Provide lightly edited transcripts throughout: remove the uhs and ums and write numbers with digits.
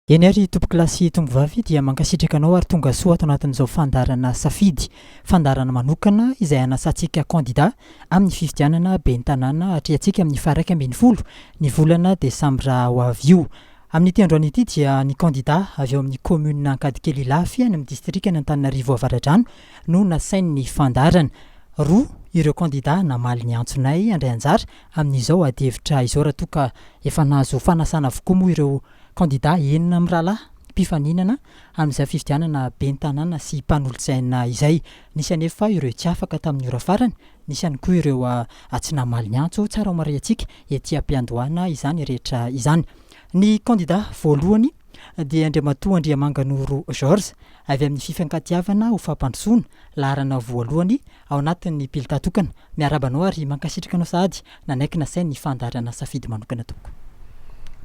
Eny ary tompokolahy sy tompovavy dia mankasitraka anao ary tonga soa ato anatin'izao fandaharana safidy, fandaharana manokana izay hanasantsika kandida amin'ny fifidianana ben'ny tanàna hatrehantsika amin'ny faha 11 ny volana desambra ho avy io. Amin'ity androany ity dia ny kandida avy ao amin'ny kaominina Ankadikely Ilafy any amin'ny distrikan'Antananarivo Avaradrano no nasain'ny fandaharana. Roa ireo kandida namaly ny antsonay handray anjara amin'izao adihevitra izao raha toa ka efa nahazo fanasana avokoa moa ireo Kandida enina mirahalahy mpifaninana amin'izay fifidianana ben'ny tanàna sy mpanolotsaina izay. Nisy anefa ireo tsy afaka tamin'ny ora farany, nisy ihany koa ireo tsy namaly ny antso. Tsara homarihantsika ety am-piandohana izany rehetra izany. Ny kandida voalohany dia Andriamatoa Andriamanganoro Georges avy amin'ny Fifankatiavana ho Fampandrosoana, laharana voalohany ao anatin'ny bulletin tokana. Miarahaba anao ary mankasitraka anao sahady nanaiky nasain'ny fandaharana safidy manokana tompoko.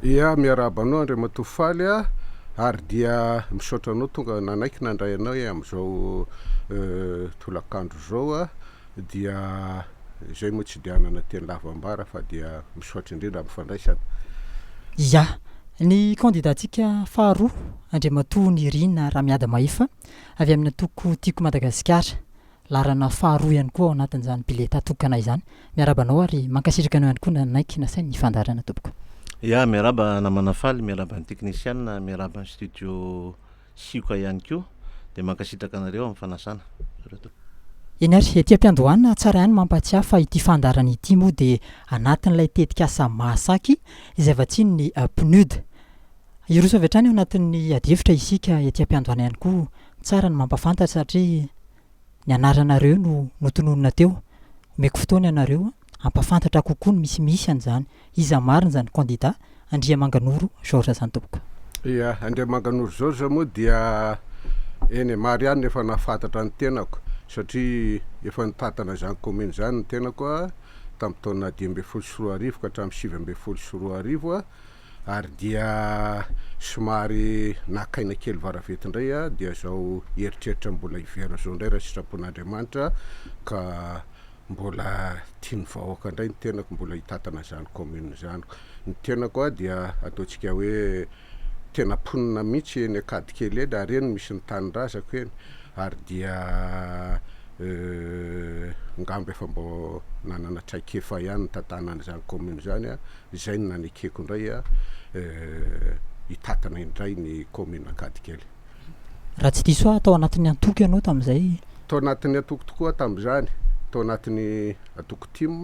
Ia, miarahaba anao Andriamatoa Faly a, ary dia misaotra anao tonga nanaiky nandray anay amin'izao tolakandro izao a, dia izay moa tsy dia hanana teny lava ambara fa dia misaotra indrindra amin'ny fandraisana. Ia, ny kandidantsika faharoa Andriamatoa Nirina Ramiadamahefa avy amin'ny antoko Tiako Madagasikara. Laharana faharoa ihany koa ao anatin'izany bileta tokana izany. Miarahaba anao ary mankasitraka anao ihany koa nanaiky nasain'ny ny fandaharana tompoko. Ya, miarahaba namana Faly, miarahaba ny teknisianina, miarahaba ny studio Sioka ihany koa, dia mankasitraka anareo amin'ny fanasana. Misaotra tompoko. Eny ary, ety am-piandohana, tsara ihany mampahatsiahy fa ity fandaharana ity moa dia anatin'ilay tetikasa Mahasaky izay vatsian'ny PNUD. Hiroso avy hatrany ao anatin'ny adihevitra isika ety am-piandohana ihany koa. Tsara ny mampahafantatra satria ny anaranareo no notononina teo. Omeko fotoana ianareo hampahafantatra kokoa ny misimisy an'izany. Iza marina izany kandida Andriamanganoro Georges izany tompoko? Ia, Andriamanganoro Georges moa dia eny e, maro ihany ny efa nahafantatra ny tenako satria efa nitantana izany commune izany ny tenako tamin'ny taona 2015 ka hatramin'ny 2019. Ary dia somary naka aina kely varavety indray aho dia izao eritreritra mbola hiverina izao indray raha sitrapon'Andriamanitra ka mbola tian'ny vahoaka indray ny tenako mbola hitantana izany commune izany. Ny tenako dia ataontsika hoe tena mponina mihitsy eny Ankadikely eny ary eny misy ny tanindrazako eny ary dia ngamba efa mbo nanana traikefa ihany nitantanana an'izany commune izany aho. Izay no nanekeko indray hitatana indray ny kaominina Ankadikely. Raha tsy diso aho, tao anatin'ny antoko ianao tamin'izay? Tao anatin'ny antoko tokoa aho tamin'izany. Tao anatin'ny antoko tim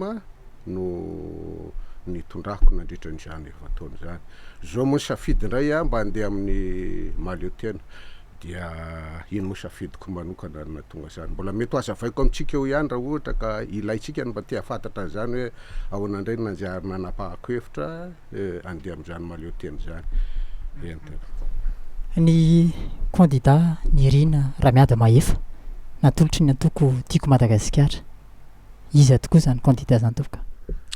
no nitondrako nandritra an'izany efa-taona izany. Izao moa nisafidy indray aho mba handeha amin'ny mahaleo tena. Dia iny moa safidiko manokana no nahatonga izany. Mbola mety ho hazavaiko amintsika eo ihany raha ohatra ka ilaintsika ny mba te hahafantatra an'izany hoe ahoana indray no nanjary nanapahako hevitra handeha amin'izany mahaleo tena izany. Eny tompoko. Ny kandida Nirina Ramiadamahefa natolotry ny antoko Tiako Madagasikara. Iza tokoa izany kandida izany tompoko?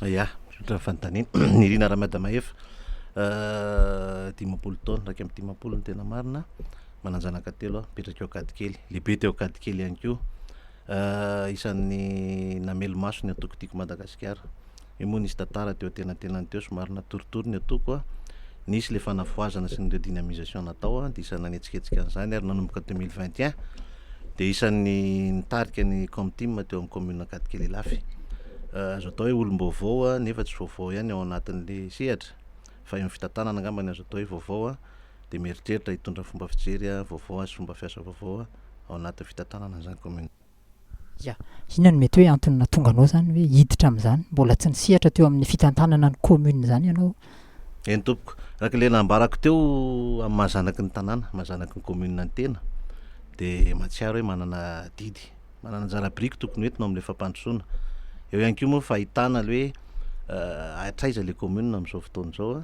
Ya, misaotra ny fanontaniana. Nirina Ramiadamahefa, 50 taona, 51 ny tena marina, manan-janaka telo aho, mipetraka eo Ankadikely, lehibe teo Ankadikely ihany koa. Isan'ny namelo-maso ny antoko Tiako Madagasikara. Io moa nisy tantara teo antenatenany teo, somary natoritory ny antoko. Nisy ilay fanafohazana sy ny redynamisation natao dia isan'ny nanetsiketsika an'izany ary nanomboka 2021 dia isan'ny nitarika ny Comteam teo amin'ny commune Ankadikely Ilafy. Azo atao hoe olom-baovao nefa tsy vaovao ihany ao anatin'ilay sehatra fa eo amin'ny fitantanana angamba ny azo atao hoe vaovao dia mieritreritra hitondra fomba fijery vaovao sy fomba fiasa vaovao ao anatin'ny fitantanana an'izany commune. Ya. Inona no mety hoe antony nahatonga anao izany hoe hiditra amin'izany? Mbola tsy nisehatra teo amin'ny fitantanana ny commune izany ianao? Eny tompoko. Araka ilay nambarako teo amin'ny maha zanaky ny tanàna, maha zanaky ny commune ny tena dia mahatsiaro hoe manana adidy, manana anjara biriky tokony ho entina ao amin'ilay fampandrosoana. Eo ihany koa moa fahitana ilay hoe hatraiza ilay commune amin'izao fotoana izao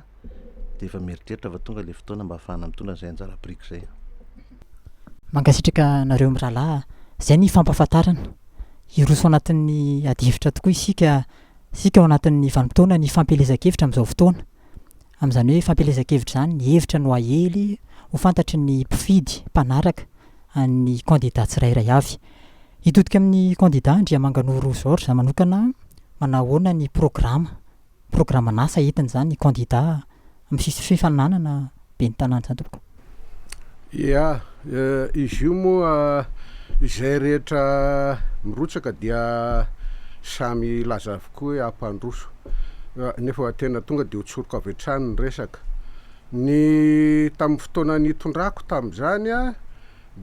dia efa mieritreritra fa tonga ilay fotoana mba hahafahana mitondra an'izay anjara biriky izay. Mankasitraka anareo mirahalahy Izay ny fampahafantarana. Hiroso anatin'ny adihevitra tokoa isika isika ao anatin'ny vanim-potoana ny fampielezan-kevitra amin'izao fotoana. Amin'izany hoe fampielezan-kevitra izany, ny hevitra no aely ho fantatry ny mpifidy, mpanaraka an'ny kandida tsirairay avy. Hitodika amin'ny kandida Andriamanganoro Georges manokana manao ahoana ny programa Programan'asa entiny izany ny kandida amin'ny fifaninanana ben'ny tanàna izany tompoko. Ia, izy io moa izay rehetra mirotsaka dia samy hilaza avokoa hoe hampandroso, nefa tena tonga dia ho tsoriko avy hatrany ny resaka. Ny tamin'ny fotoana nitondrako tamin'izany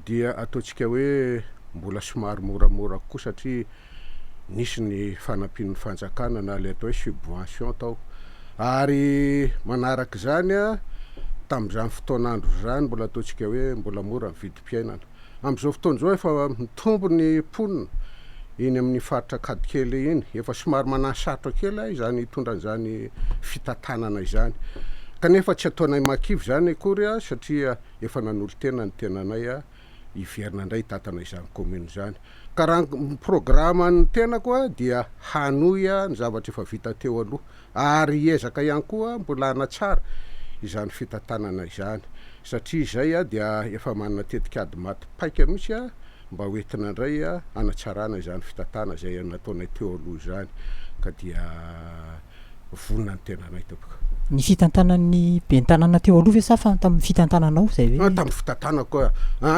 dia ataontsika hoe mbola somary moramora kokoa satria nisy ny fanampian'ny fanjakana na ilay atao hoe subvention tao ary manaraka izany tamin'izany fotoan'andro izany mbola ataontsika hoe mbola mora ny vidim-piainana. Amin'izao fotoana izao efa mitombo ny mponina eny amin'ny faritra Ankadikely iny, efa somary manasarotra kely izany hitondra an'izany fitantanana izany kanefa tsy ataonay mahakivy izany akory satria efa nanolo-tena ny tenanay hiverina indray hitantana izany commune izany. Ka raha ny programan'ny tenako dia hanohy ny zavatra efa vita teo aloha ary hiezaka ihany koa mbola hanatsara izany fitantanana izany satria izay dia efa manana tetikady maty paika mihitsy mba ho entina indray hanatsarana izany fitantana izay nataonay teo aloha izany ka dia vonona ny tenanay tompoko. Ny fitantanan'ny ben'ny tanàna teo aloha ve sa fa tamin'ny fitantananao izay hoe. Tamin'ny fitantanako a,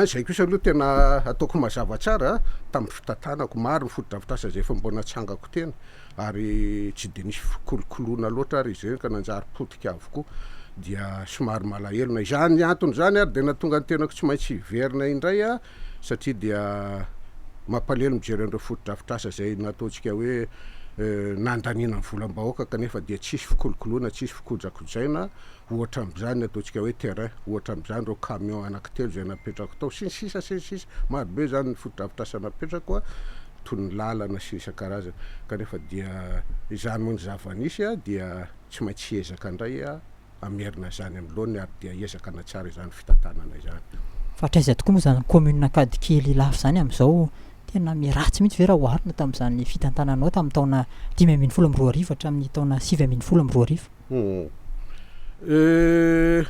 izay kosa aloha tena ataoko mazava tsara a, tamin'ny fitantanako, maro ny fotodrafitrasa izay efa mbo natsangako teny ary tsy dia nisy fikolokoloana loatra ary izy ireny ka nanjary potika avokoa dia somary malahelo na izany antony izany ary dia nahatonga ny tenako tsy maintsy hiverina indray a. satria dia mampalahelo mijery an'ireo fotodrafitrasa izay nataontsika hoe nandaniana ny volam-bahoaka kanefa dia tsisy fikolokoloana, tsisy fikojakojaina, ohatra amin'izany ny ataontsika hoe terrain, ohatra amin'izany ireo camion anankitelo izay napetrako tao, sy ny sisa sy ny sisa, maro be izany ny fotodrafitrasa napetrako toy ny lalana sy ny isan-karazany kanefa dia izany moa ny zava-nisy dia tsy maintsy hiezaka indray hamerina izany amin'ny laoniny ary dia hiezaka hanatsara izany fitantanana izany. Fa hatraiza tokoa moa izany commune Ankadikely Ilafy izany amin'izao? Tena miharatsy mihitsy ve raha oharina tamin'izany fitantananao tamin'ny taona 2015 hatramin'ny taona 2019?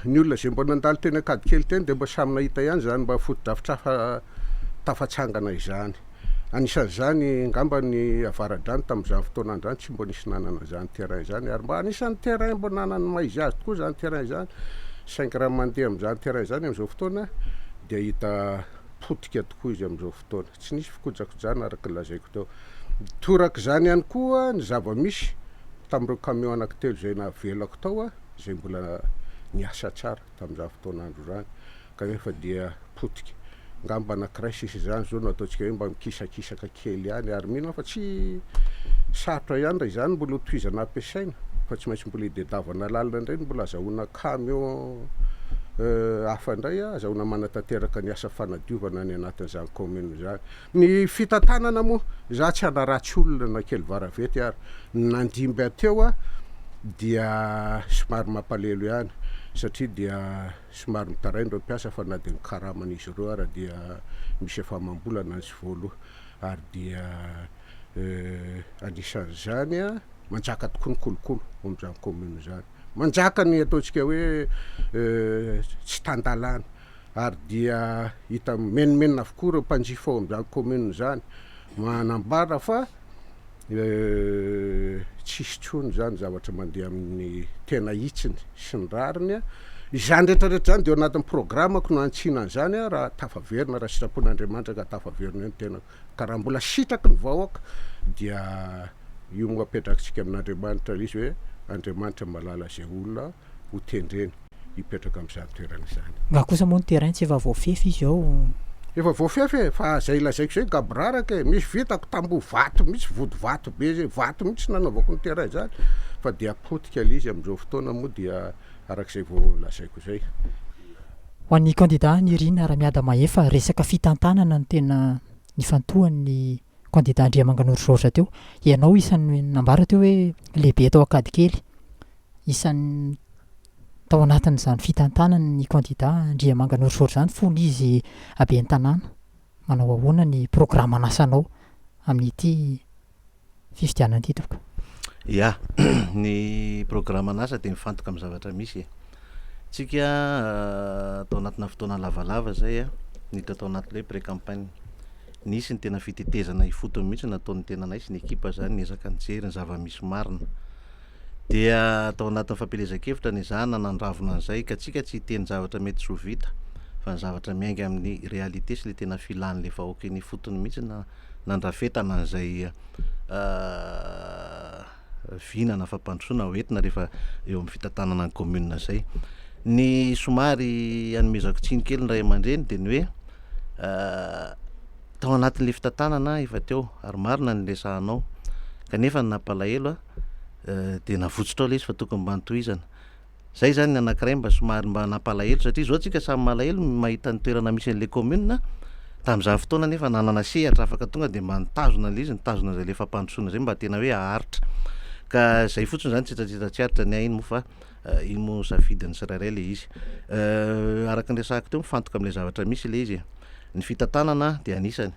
Ny olona izay mba nandalo teny Ankadikely teny dia mba samy nahita ihany izany mba fotodrafitrasa tafatsangana izany. Anisan'izany angamba ny Avaradrano tamin'izany fotoana izany tsy mba nisy nanana izany terrain izany ary mba anisan'ny terrain mba nanana ny maha izy azy tokoa izany terrain izany saingy raha mandeha amin'izany terrain izany amin'izao fotoana dia hita potika tokoa izy amin'izao fotoana, tsy nisy fikojakojana araka ny lazaiko teo. Torak'izany ihany koa ny zava-misy tamin'ireo camion anankitelo izay navelako tao izay mbola niasa tsara tamin'izany fotoan'andro izany kanefa dia potika. Ngamba anakiray sisa izany zao no ataontsika hoe mba mikisakisaka kely ihany ary mino aho fa tsy sarotra ihany raha izany mbola ho tohizana ampiasaina fa tsy maintsy mbola hidedavana lalina indray no mbola azahoana camion hafa indray azahoana manatanteraka ny asa fanadiovana any anatin'izany commune izany. Ny fitantanana moa, za tsy hanaratsy olona na kely varavety ary, ny nandimby ahy teo dia somary mampalelo ihany satria dia Somary mitaraina ireo mpiasa fa na dia ny karaman'izy ireo ara dia misy efa amam-bolana ny tsy voaloa ary dia anisan'izany manjaka tokoa ny kolokolo ao amin'izany commune izany. Manjaka ny ataontsika hoe tsy tan-dalàna ary dia hita mimenomenona avokoa ireo mpanjifa ao amin'izany commune izany manambara fa Tsisy intsony izany zavatra mandeha amin'ny tena hitsiny sy ny rariny. Izany rehetra rehetra izany dia ao anatin'ny programako no hantsina an'izany raha tafaverina, raha sitrapon'Andriamanitra ka tafaverina eo ny tenako. Ka raha mbola sitraky ny vahoaka dia io moa apetrakitsika amin'Andriamanitra ilay izy hoe Andriamanitra mahalala izay olona ho tendreny hipetraka amin'izany toerana izany. Nga kosa moa ny terrain tsy efa voafefy izy ao? Efa voafefy e, fa zay lazaiko zay gaboraraka e, misy vitako tamboho vato mihitsy, vody vato be zay, vato mihitsy nanaovako ny terrain zany, fa dia potika le izy amin'izao fotoana moa dia arak'izay vao lazaiko zay. Ho an'ny kandida Nirina Ramiadamahefa, resaka fitantanana no tena nifantohan'ny kandida Andriamanganoro Georges teo. Ianao isan'ny nambara teo hoe lehibe tao Ankadikely. Isan'ny tao anatin'izany fitantanana ny kandida Andriamanganoro Georges izany fony izy ben'ny tanàna. Manao ahoana ny programan'asanao amin'ity fifidianana ity tompoko? Ya, ny programan'asa dia mifantoka amin'ny zavatra misy e. Tsika tao anatina fotoana lavalava izay niditra tao anatin'ilay pré-campagne. Nisy ny tena fitetezana ifotony mihitsy nataon'ny tenanay sy ny ekipa izany niezaka nijery ny zava-misy marina. Dia tao anatin'ny fampielezan-kevitra nezahana nandravona an'izay ka tsika tsy hiteny zavatra mety tsy ho vita. fa ny zavatra miainga amin'ny réalité sy le tena filan'le vahoaka eny ifotony mihitsy na nandrafetana an'izay vina na fampandrosoana ho entina rehefa eo amin'ny fitantanana ny commune izay. Ny somary anomezako tsiny kely ny ray aman-dreny dia ny hoe tao anatin'ilay fitantanana efa teo ary marina ny resahanao kanefa ny nampalahelo dia navotsotra ao ilay izy fa tokony mba notohizana. Zay zany ny anakiray mba somary mba nampalahelo satria zao tsika samy malahelo mahita ny toerana misy an'le commune tamin'izany fotoana nefa nanana sehatra afaka tonga de mba nitazona an'le izy nitazona an'izay le fampandrosoana zay mba tena hoe haharitra ka zay fotsiny zany tsitsatsitsa tsy aritra ny ahy iny moa fa iny moa safidin'ny tsirairay le izy. Araka ny resahako teo mifantoka am'le zavatra misy le izy e, ny fitantanana de anisany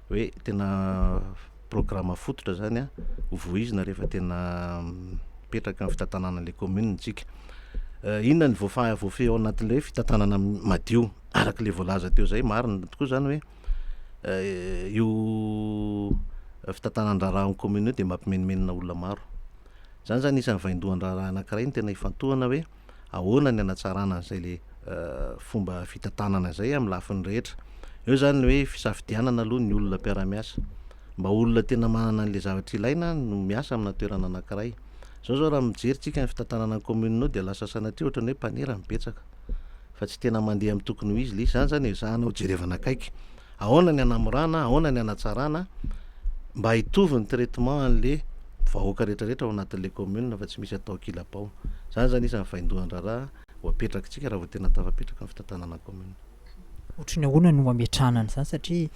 hoe tena Programa fototra zany a, ho vohizina rehefa tena mipetraka amin'ny fitantanana ilay commune tsika. Inona ny voafa- voafehy ao anatin'ilay hoe fitantanana madio araka ilay voalaza teo zay, marina tokoa zany hoe io fitantanan-draharaha amin'ny commune io dia mampimenomenona olona maro. Zany zany isan'ny vaindohan-draharaha anankiray no tena ifantohana hoe ahoana ny hanatsarana an'izay le fomba fitantanana izay amin'ny lafiny rehetra. Eo izany ny hoe fisafidianana aloha ny olona mpiara-miasa. Mba olona tena manana an'ilay zavatra ilaina no miasa amina toerana anankiray. Izao izao raha mijery tsika ny fitantanana ny commune ao dia lasa sanatria ohatran'ny hoe mpanera no betsaka fa tsy tena mandeha amin'ny tokony ho izy ilay izy. Izany izany ezahana ho jerevana akaiky. Ahoana ny hanamorana, ahoana ny hanatsarana mba hitovy ny traitement an'le vahoaka rehetra rehetra ao anatin'le commune fa tsy misy atao ankilabao. Zany zany isan'ny vaindohan-draharaha ho apetrakitsika raha vao tena tafapetraka ny fitantanana ny commune. Ohatry ny ahoana no hametrahana an'izany satria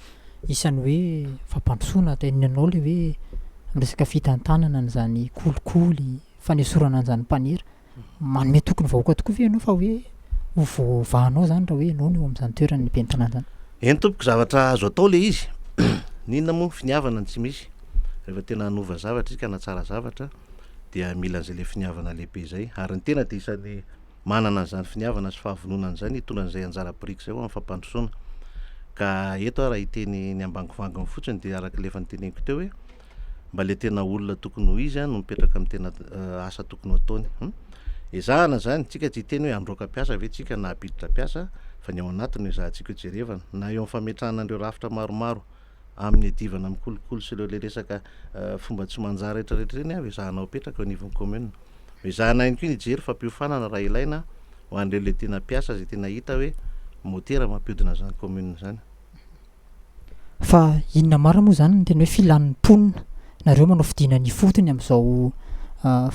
isan'ny hoe fampandrosoana teninao ilay hoe resaka fitantanana an'izany kolikoly, fanesorana an'izany mpanera. Manome toky ny vahoaka tokoa ve ianao fa hoe ho voavahanao izany raha hoe ianao no eo amin'izany toeran'ny ben'ny tanàna izany? Eny tompoko, zavatra azo atao ilay izy. N'inona moa, finiavana no tsy misy. Rehefa tena hanova zavatra isika, hanatsara zavatra, dia mila an'izay ilay finiavana lehibe izay. Ary ny tena dia isan'ny manana an'izany finiavana sy fahavononana izany hitondra an'izay anjara biriky izay ho amin'ny fampandrosoana. Ka eto aho raha hiteny ny ambangovangony fotsiny dia araka ilay efa noteneniko teo hoe, mba le tena olona tokony ho izy no mipetraka amin'ny tena asa tokony ho ataony. Hum. Ezahana zany, tsika tsy hiteny hoe handroaka mpiasa ve tsika na hampiditra mpiasa fa ny ao anatiny no ezahantsika ho jerevana. Na eo amin'ny fametrahana an'ireo rafitra maromaro amin'ny iadivana amin'ny kolikoly sy ireo le resaka fomba tsy manjary rehetra rehetra ireny avy ezahana ho apetraka eo anivon'ny commune. Ezahana ihany koa ny hijery fampiofanana raha ilaina ho an'ireo le tena mpiasa izay tena hita hoe motera mampiodina an'izany commune izany. Fa inona marina moa izany no tena hoe filan'ny mponina? Nareo manao fidinana ifotony amin'izao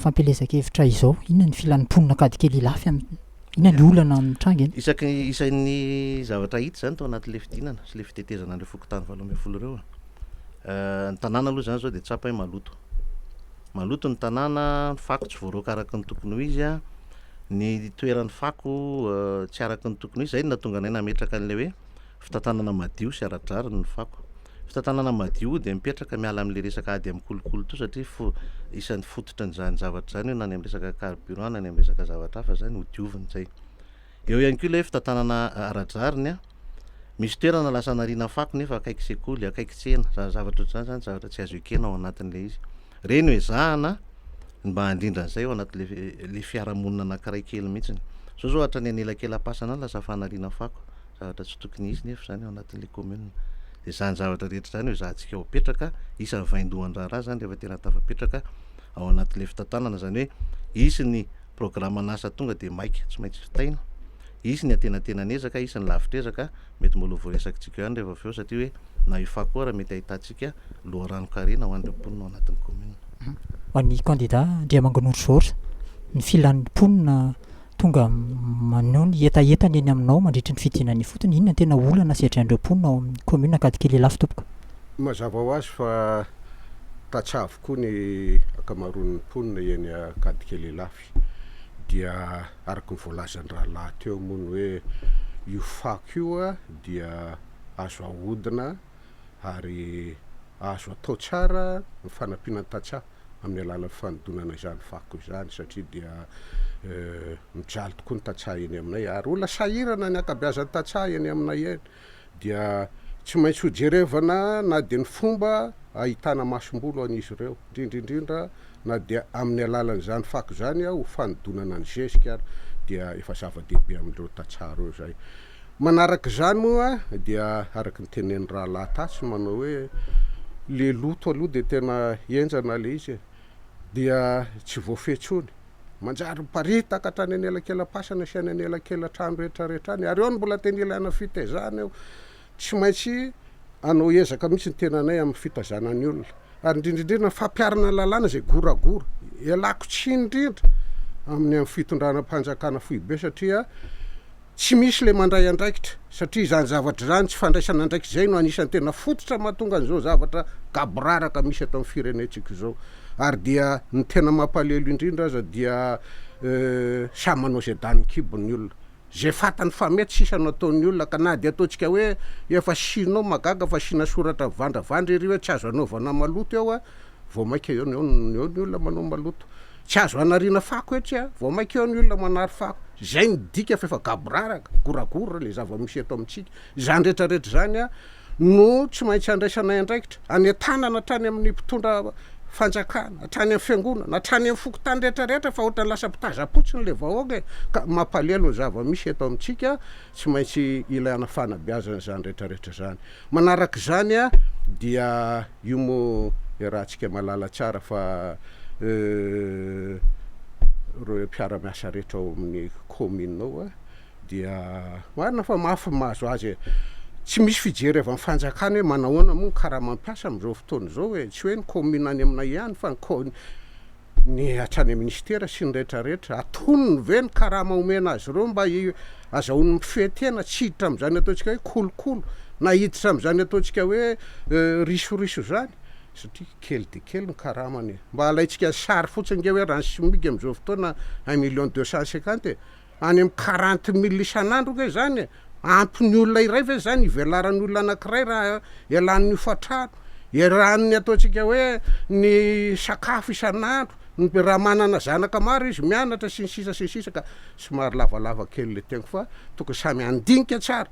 fampielezan-kevitra izao. Inona ny filan'ny mponina Ankadikely Ilafy am- inona ny olana mitranga eny? Isaky ny isan'ny zavatra hita izany tao anatin'ilay fidinana sy ilay fitetezana an'ireo fokontany 18 ireo a. Ny tanàna aloha izany izao dia tsapa hoe maloto. Maloto ny tanàna, ny fako tsy voaroaka araka ny tokony ho izy a, ny toeran'ny fako tsy araka ny tokony ho izy. Izay no nahatonga anay nametraka an'ilay hoe Fitantanana madio sy ara-drariny ny fako. Fitantanana madio dia mipetraka miala amin'ilay resaka ady amin'ny kolikoly toa satria fo isan'ny fototry an'izany zavatra izany io na any amin'ny resaka carburant na any amin'ny resaka zavatra hafa izany ho diovina izay. Eo ihany koa ilay hoe fitantanana ara-drariny an, misy toerana lasa nariana fako nefa akaiky sekoly, akaiky tsena, izany zavatra ohatr'izany izany zavatra tsy azo ekena ao anatin'ilay izy. Ireny no ezahana ny mba handrindra an'izay ao anatin'ilay ilay fiarahamonina anankiray kely mihitsiny. Izao izao hatrany anelakelam-pasana any lasa fanariana fako. Zavatra tsy tokony hisy nefa izany ao anatin'ilay commune. Dia izany zavatra rehetra izany ho ezahantsika ho apetraka, isan'ny vaindohan-draharaha izany rehefa tena tafapetraka ao anatin'ilay fitantanana, izany hoe hisy ny programan'asa tonga dia maika tsy maintsy vitaina, hisy ny antenatenan'ezaka, hisy ny lavitr'ezaka, mety mbola ho voaresakitsika eo ihany rehefa avy eo satria hoe na io fako io ara mety ahitantsika loharanon-karena ho an'ireo mponina ao anatin'ny commune. Ho an'ny kandida Andriamanganoro Georges, ny filan'ny mponina Tonga maneho ny hetahetany eny aminao mandritry ny fidinana ifotony, inona no tena olana sedrain'ireo mponina ao amin'ny commune Ankadikely Ilafy tompoko? Mazava ho azy fa tantsaha avokoa ny ankamaroan'ny mponina eny Ankadikely Ilafy. Dia araka ny voalazan'ny rahalahy teo moa ny hoe io fako io dia azo ahodina ary azo atao tsara ny fanampiana ny tantsaha amin'ny alalan'ny fanodonana izany fako izany satria dia mijaly tokoa ny tantsaha eny aminay ary olona sahirana ny ankabeazan'ny tantsaha eny aminay eny dia tsy maintsy ho jerevana na dia ny fomba ahitana masombolo an'izy ireo indrindra indrindra na dia amin'ny alalan'izany fako izany ho fanodonana ny zezika ary dia efa zava-dehibe amin'ireo tantsaha ireo izay. Manaraka izany moa dia araka ny tenenin'ny rahalahy Tasy manao hoe le loto aloha dia tena henjana le izy e, dia tsy voafehy intsony, manjary miparitaka hatrany anelakelam-pasana sy any anelakelan-trano rehetra rehetra any, ary eo no mbola tena ilana fitaizana eo, tsy maintsy hanao ezaka mihitsy ny tenanay amin'ny fitaizana ny olona, ary indrindra indrindra ny fampiharana ny lalàna izay goragora, ialako tsiny indrindra amin'ny amin'ny fitondranam-panjakana foibe satria Tsy misy ilay mandray andraikitra satria izany zavatra izany, tsy fandraisana andraikitra izay no anisan'ny tena fototra mahatonga an'izao zavatra gaboraraka misy eto amin'ny firenentsika izao. Ary dia ny tena mampalahelo indrindra aza dia samy manao izay danin'ny kibony ny olona. Izay fantany fa mety sisa no ataon'ny olona ka na dia ataontsika hoe efa sinoa mahagaga fa asiana soratra mivandravandra ery hoe tsy azo anaovana maloto eo vao mainka eo eo ny olona manao maloto. Tsy azo anariana fako etsy a, vao mainka eo ny olona manary fako. Izay midika fa efa gaboraraka, goragora ilay zava-misy eto amintsika. Izany rehetra rehetra izany a no tsy maintsy andraisanay andraikitra, anentanana hatrany amin'ny mpitondra fanjakana, hatrany amin'ny fiangonana, hatrany amin'ny fokontany rehetra rehetra fa ohatran'ny lasa mpitazam-potsiny ilay vahoaka e. Ka mampalahelo ny zava-misy eto amintsika, tsy maintsy ilaina fanabeazana izany rehetra rehetra izany. Manaraka izany dia io moa iarahantsika mahalala tsara fa ireo mpiara-miasa rehetra ao amin'ny commune ao dia marina fa mafy ny mahazo azy e! Tsy misy fijery avy amin'ny fanjakana hoe manahoana moa ny karama mpiasa amin'izao fotoana izao e! Tsy hoe ny commune any aminay ihany fa ny ny hatrany amin'ny minisitera sy ny rehetra rehetra, atonony ve ny karama omena azy ireo mba azahoany mifehy tena tsy hiditra amin'izany ataontsika hoe kolokolo na hiditra amin'izany ataontsika hoe risoriso izany satria kely dia kely ny karamany e! Mba alaintsika sary fotsiny nge hoe raha ny smig amin'izao fotoana un million deux cent cinquante e! Any amin'ny quarante mille isan'andro nge izany e! Ampy ny olona iray ve izany ivelaran'ny olona anankiray raha ialany ny hofantrano, iarahan'ny ataontsika hoe ny sakafo isan'andro, ny raha manana zanaka maro izy mianatra sy ny sisa sy ny sisa ka somary lavalava kely le teniko fa tokony samy handinika tsara,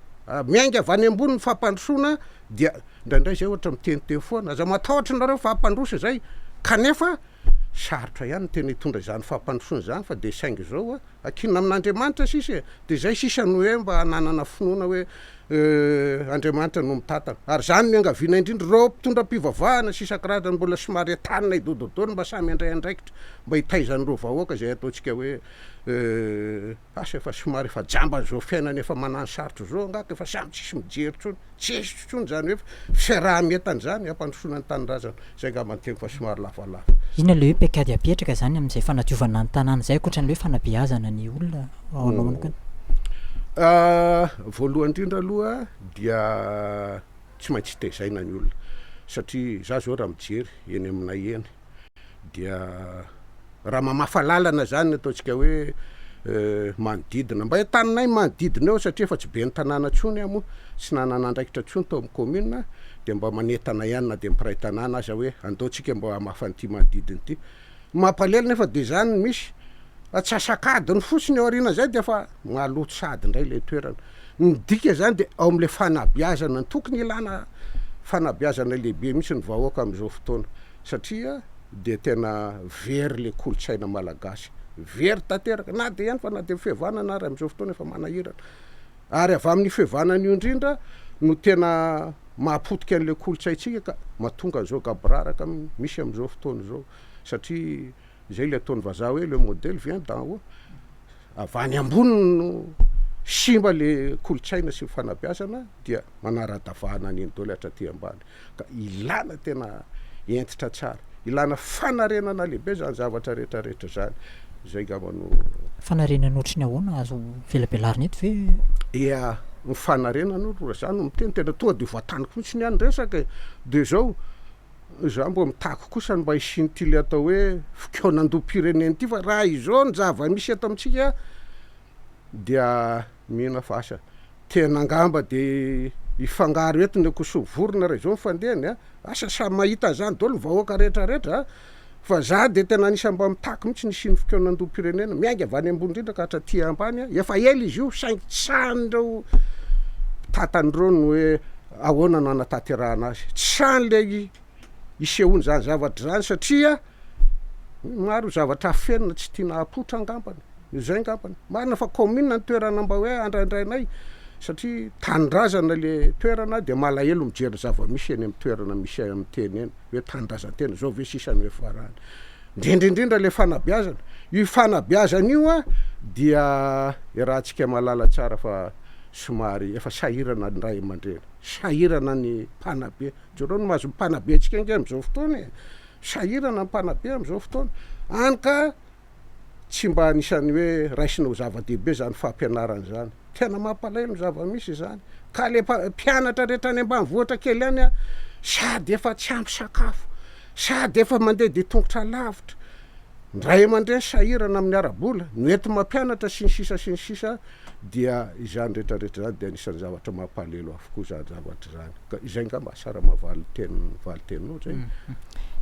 miainga avy any ambony ny fampandrosoana dia indraindray zay ohatra miteniteny foana, aza matahotra nareo fa hampandroso izay kanefa Sarotra ihany ny tena hitondra izany fampandrosoana izany fa dia saingy izao a, ankinina amin'Andriamanitra sisa e, dia izay sisa no hoe mba hananana finoana hoe Andriamanitra no mitantana. Ary izany no iangaviana indrindra ireo mpitondra mpivavahana sy isan-karazany mbola somary entanina hidododoly mba samy handray andraikitra mba hitaizan'ireo vahoaka izay ataontsika hoe asa efa somary efa jamban'izao fiainana efa manano sarotra izao angaha ka efa samy tsisy mijery intsony. Tsisy intsony izany hoe fiaraha-mientana izany hampandrosoana ny tanindrazana. Izay angamba ny teniko fa somary lavalava. Inona ilay hoe paikady apetraka izany amin'izay fanadiovana ny tanàna izay ankoatra ny hoe fanabeazana ny olona ao anao manokana? Voalohany indrindra aloha dia tsy maintsy tezaina ny olona satria za zao raha mijery eny aminay eny dia raha mamafa lalana zany ataontsika hoe manodidina, mba entaninay manodidina eo satria efa tsy ben'ny tanàna intsony aho moa, tsy nanana andraikitra intsony tao amin'ny commune dia mba manentana ihany na dia mpiray tanàna aza hoe andao tsika mba hamafa an'ity manodidina ity. Ny mampalahelo nefa dia izany no misy, atsasak'adiny fotsiny aorianan'izay dia efa maloto sahady indray ilay toerana. Ny dika izany dia ao amin'ilay fanabeazana no tokony ilana fanabeazana lehibe mihitsy ny vahoaka amin'izao fotoana. Satria dia tena very le kolontsaina malagasy, very tanteraka, na dia ihany fa na dia ny fihavanana ary amin'izao fotoana efa manahirana, ary avy amin'io fihavanana io indrindra no tena mahapotika an'ilay kolontsaintsika ka mahatonga an'izao gaboraraka misy amin'izao fotoana izao, satria izay ilay ataon'ny vazaha hoe le modèle vient d'en haut, avy any ambony no simba le kolontsaina sy ny fanabeazana dia manara-davahana an'iny daholo hatraty ambany. Ka ilana tena hentitra tsara, ilana fanarenana lehibe zany zavatra rehetra rehetra zany, zay ngamba no. Fanarenana ohatry ny ahoana azo velabelarina eto ve? Ia, ny fanarenana aloha raha za no miteny tena tonga de voataniko mihitsy ny ahy ny resaka e, de zao, za mbo mitaky kosa ny mba hisian'ity le atao hoe fikaonandoham-pirenena ity fa raha izao ny zava-misy eto amintsika dia mino aho fa asa tena angamba de hifangaro eto ny akoho sy ny vorona raha izao ny fandehany a, asa samy mahita an'izany daholo ny vahoaka rehetra rehetra a, fa za de tena anisan'ny mba mitaky mihitsy ny hisian'ny fikaonandoham-pirenena, miainga avy any ambony indrindra ka hatraty ambany a, efa ela izy io saingy tsy sahin'ireo mpitantana ireo ny hoe ahoana no hanatanterahana azy, tsy sahin'ilay hisehoan'izany zavatra izany satria maro zavatra afenina tsy tiana hapoitra angambany. Izay angambany. Marina fa commune ny toerana mba hoe andraindrainay. Satria tanindrazana le toerana dia malahelo mijery ny zava-misy eny amin'ny toerana misy amin'ny teny eny hoe tanindrazan-tena zao ve sisa no hiafarany. Indrindra indrindra le fanabeazana. Io fanabeazana io an dia iarahantsika mahalala tsara fa somary efa sahirana ny ray aman-dreny, sahirana ny mpanabe. Jereo ny mahazo ny mpanabe antsika ange amin'izao fotoana e! Sahirana ny mpanabe amin'izao fotoana. Hany ka tsy mba anisan'ny hoe raisina ho zava-dehibe izany fampianarana izany. Tena mampalahelo ny zava-misy izany. Ka le mpianatra rehetra any ambanivohitra kely any an, sady efa tsy ampy sakafo, sady efa mandeha dia tongotra lavitra, ny ray aman-dreny sahirana amin'ny ara-bola, ny hoenti-mampianatra sy ny sisa sy ny sisa, dia izany rehetra rehetra izany dia anisan'ny zavatra mampalahelo avokoa izany zavatra izany. Ka izay angamba Asara mahavali-teny valin-teninao izay.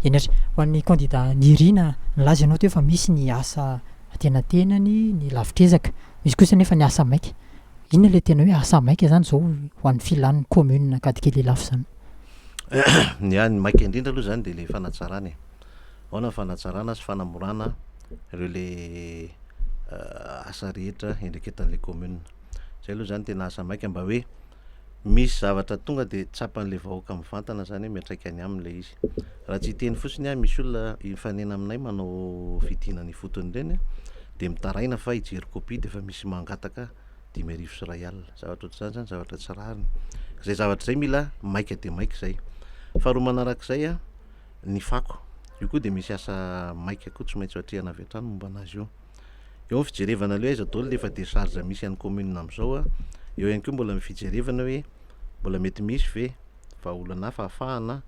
Eny ary, ho an'ny kandida Nirina, nilaza ianao teo fa misy ny asa antenatenany, ny lavitr'ezaka, misy kosa anefa ny asa maika. Inona ilay tena hoe asa maika izany izao ho an'ny filan'ny commune Ankadikely Ilafy izany? Ny ahy ny maika indrindra aloha izany dia ilay fanatsarana e. Ahoana ny fanatsarana sy fanamorana ireo ilay asa rehetra iandraiketan'ilay commune. Izay aloha izany tena asa maika mba hoe misy zavatra tonga dia tsapan'ilay vahoaka mivantana izany hoe miantraika any aminy ilay izy. Raha tsy hiteny fotsiny aho, misy olona mifanena aminay manao fidinana ifotony ireny dia mitaraina fa hijery copie dia efa misy mangataka 1500. Zavatra ohatr'izany izany zavatra tsy rariny. Izay zavatra izay mila maika dia maika izay. Faharoa manarak'izay an, ny fako. Io koa dia misy asa maika koa tsy maintsy ho atrehina avy hatrany momba an'azy io. Eo ny fijerevana le hoe aiza daholo le efa decharge misy any commune amizao a, eo ihany koa mbola ny fijerevana hoe mbola mety misy ve vahaolana hafa ahafahana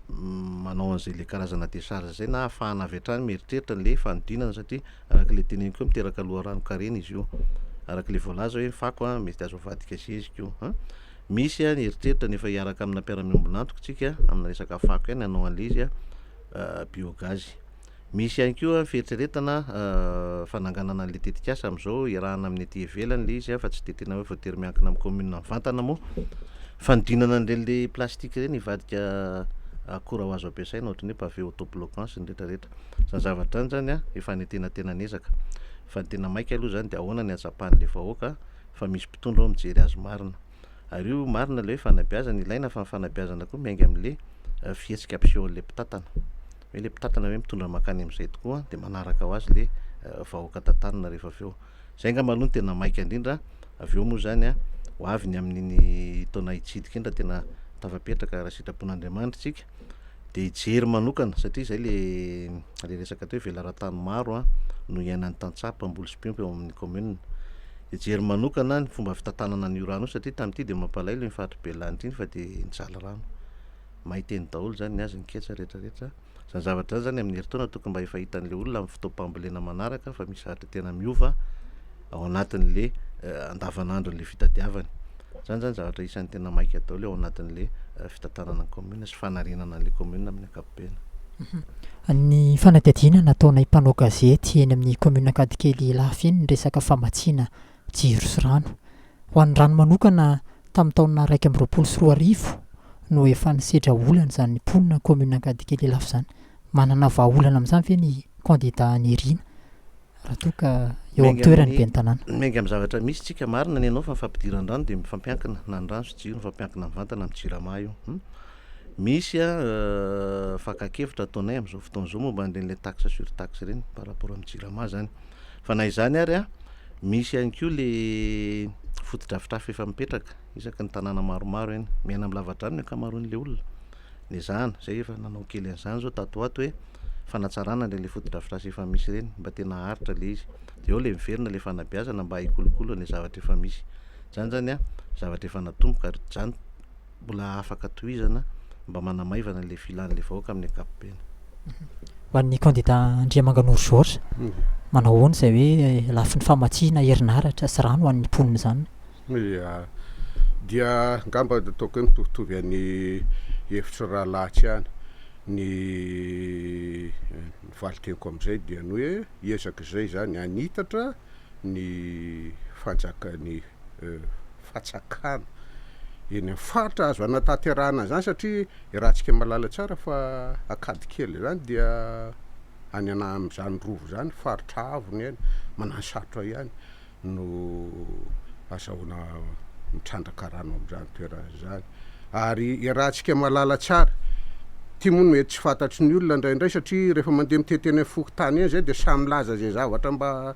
manao an'izay le karazana decharge zay na ahafahana avy hatrany mieritreritra an'le fanodinana satria araka le teneniko hoe miteraka loharanon-karena izy io, araka le voalaza hoe ny fako a mety azo avadika zezika io an, misy a ny eritreritra nefa hiaraka amina mpiara-miombon'antoka tsika amina resaka fako ihany hanao an'le izy a biogaz. Misy ihany koa ny fieritreretana fananganana an'ilay tetikasa amin'izao iarahana amin'ny aty ivelany ilay izy fa tsy dia tena hoe voatery miankina amin'ny commune mivantana moa. Fanodinana an'ireny le plastique ireny hivadika akora ho azo ampiasaina ohatran'ny hoe pavé autobloquant sy ny rehetra rehetra. Izany zavatra izany izany efa any antenatenan'ezaka fa ny tena maika aloha izany dia ahoana ny hahatsapan'ilay vahoaka fa misy mpitondra ao mijery azy marina. Ary io marina ilay hoe fanabeazana ilaina fa ny fanabeazana koa miainga amin'ilay fihetsika ampisehoan'ilay mpitantana. Hoe ilay mpitantana hoe mitondra mankany amin'izay tokoa dia manaraka ho azy ilay vahoaka tantanina rehefa avy eo. Izay angamba aloha no tena maika indrindra, avy eo moa izany an, ho avy ny amin'iny taona hitsidika iny raha tena tafapetraka raha sitrapon'Andriamanitra isika dia hijery manokana satria izay ilay ilay resaka teo hoe velaran-tany maro an no iainan'ny tantsaha mpamboly sy mpiompy ao amin'ny commune. Hijery manokana ny fomba fitantanana an'io rano io satria tamin'ity dia mampalahelo iny faritry Belanitra iny fa dia nijaly rano. May teny daholo izany ny azy, ny ketsa rehetra rehetra. Izany zavatra izany izany amin'ny herintaona tokony mba efa hitan'ilay olona amin'ny fotoam-pambolena manaraka fa misy zavatra tena miova ao anatin'le andavanandron'le fitadiavany. Izany izany zavatra isan'ny tena maika daholo ao anatin'le fitantanana ny commune sy fanarenana an'le commune amin'ny ankapobeny. Ny fanadihadiana nataonay mpanao gazety eny amin'ny commune Ankadikely Ilafy iny ny resaka famatsiana jiro sy rano. Ho an'ny rano manokana, tamin'ny taona 2021 no efa nisedra olana izany mponina commune Ankadikely Ilafy izany. Manana vahaolana amin'izany ve ny kandida Nirina raha toa ka eo amin'ny toerany ben'ny tanàna? Miainga amin'ny zavatra misy tsika, marina ny anao fa ny fampidiran-drano dia mifampiankina, na ny rano sy jiro mifampiankina mivantana amin'ny jirama io. Misy fakan-kevitra ataonay amin'izao fotoana izao momba an'ireny ilay taxe sur taxe ireny par rapport amin'ny jirama izany. Fa na izany ary an, misy ihany koa le fotodrafitrasa efa mipetraka isaky ny tanàna maromaro eny. Miaina amin'ny lavadrano ny ankamaroan'ilay olona. Nezahana, izay efa nanao kely an'izany izao tato ho ato hoe fanatsarana an'ireny ilay fotodrafitrasa efa misy ireny mba tena haharitra ilay izy. Dia eo ilay miverina ilay fanabeazana mba hikolokolo an'ilay zavatra efa misy. Izany izany an, zavatra efa natomboka ary izany mbola afaka tohizana mba manamaivana ilay filan'ilay vahoaka amin'ny ankapobeny. Ho an'ny kandida Andriamanganoro Georges, manao ahoana izay hoe lafiny famatsiana herinaratra sy rano ho an'ny mponina izany? Ia, dia angamba ataoko hoe mitovitovy an'ny hevitry rahalahy ihany ny valin-teniko amin'izay dia ny hoe hiezaka izay izany hanitatra ny fanjakan'ny fatsakana eny amin'ny faritra azo anatanterahana an'izany satria iarahantsika mahalala tsara fa Ankadikely izany dia any ana amin'izany rova izany faritra avo ny any, manano sarotra ihany no azahoana mitrandraka rano amin'izany toerana izany. Ary iarahantsika mahalala tsara, ity moa no mety tsy fantatry ny olona indraindray satria rehefa mandeha mitety eny amin'ny fokontany eny zay dia samy milaza izay zavatra mba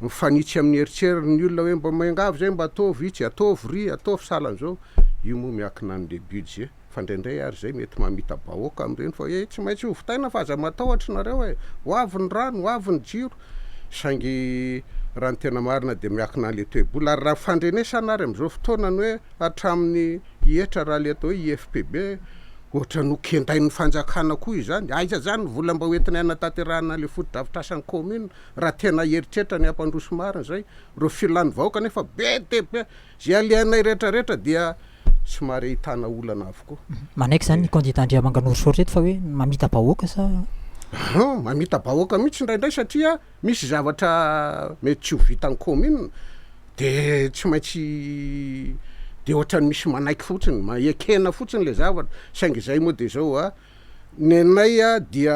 mifanitsy amin'ny eritreriny ny olona hoe mba miangavy zay mba ataovy itsy, ataovy ry, ataovy sahala an'izao. Io moa miankina amin'ilay budget fa indraindray ary zay mety mamita-bahoaka amin'ireny fa hoe tsy maintsy ho vitaina fa aza matahotra nareo e, ho avy ny rano, ho avy ny jiro. Saingy raha ny tena marina dia miankina an'ilay toe-bola ary raha ny fandrenesana ary amin'izao fotoana ny hoe hatramin'ny hetra raha ilay atao hoe IFPB ohatran'ny ho kendain'ny fanjakana koa izany, aiza izany ny vola mba hoentina hanatanterahana an'ilay fotodrafitrasan'ny commune raha tena eritreritra ny hampandroso marina izay, ireo filan'ny vahoaka nefa be dia be, izay alehanay rehetra rehetra dia somary ahitana olana avokoa. Manaiky izany ny kandida Andriamanganoro Georges eto fa hoe mamita-bahoaka sa? Hum, mamita-bahoaka mihitsy indraindray satria misy zavatra mety tsy ho vitan'ny commune de tsy maintsy de ohatran'ny misy manaiky fotsiny, ma- ekena fotsiny le zavatra, saingy izay moa de zao a, ny anay a dia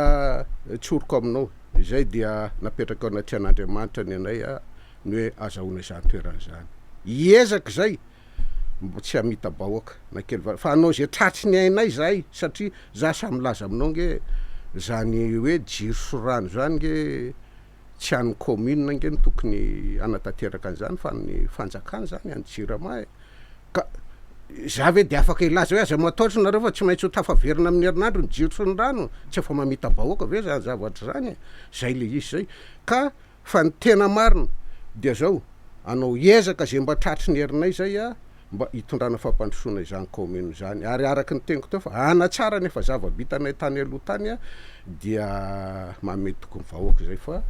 tsoriko aminao, izay dia napetraka eo anatrehan'Andriamanitra ny anay a, ny hoe azahoana izany toerana izany, hiezaka izay mba tsy hamita-bahoaka na kely va, fa hanao izay tratry ny ainay izahay satria za sahy milaza aminao nge zany hoe jiro sy rano zany nge tsy an'ny commune nge no tokony hanatanteraka an'izany fa ny fanjakana zany, an'ny jirama e, ka za ve de afaka hilaza hoe aza mataotra nareo fa tsy maintsy ho tafaverina amin'ny herinandro ny jiro sy ny rano, tsy efa mamita-bahoaka ve zany zavatra zany e, zay le izy zay, ka Fa ny tena marina dia zao, hanao ezaka izay mba tratry ny herinay izay a, mba hitondrana fampandrosoana izany kaominina izany. Ary araka ny teniko teo fa hanatsara ny efa zava-bitanay tany aloha tany a, dia manome toky ny vahoaka izay fa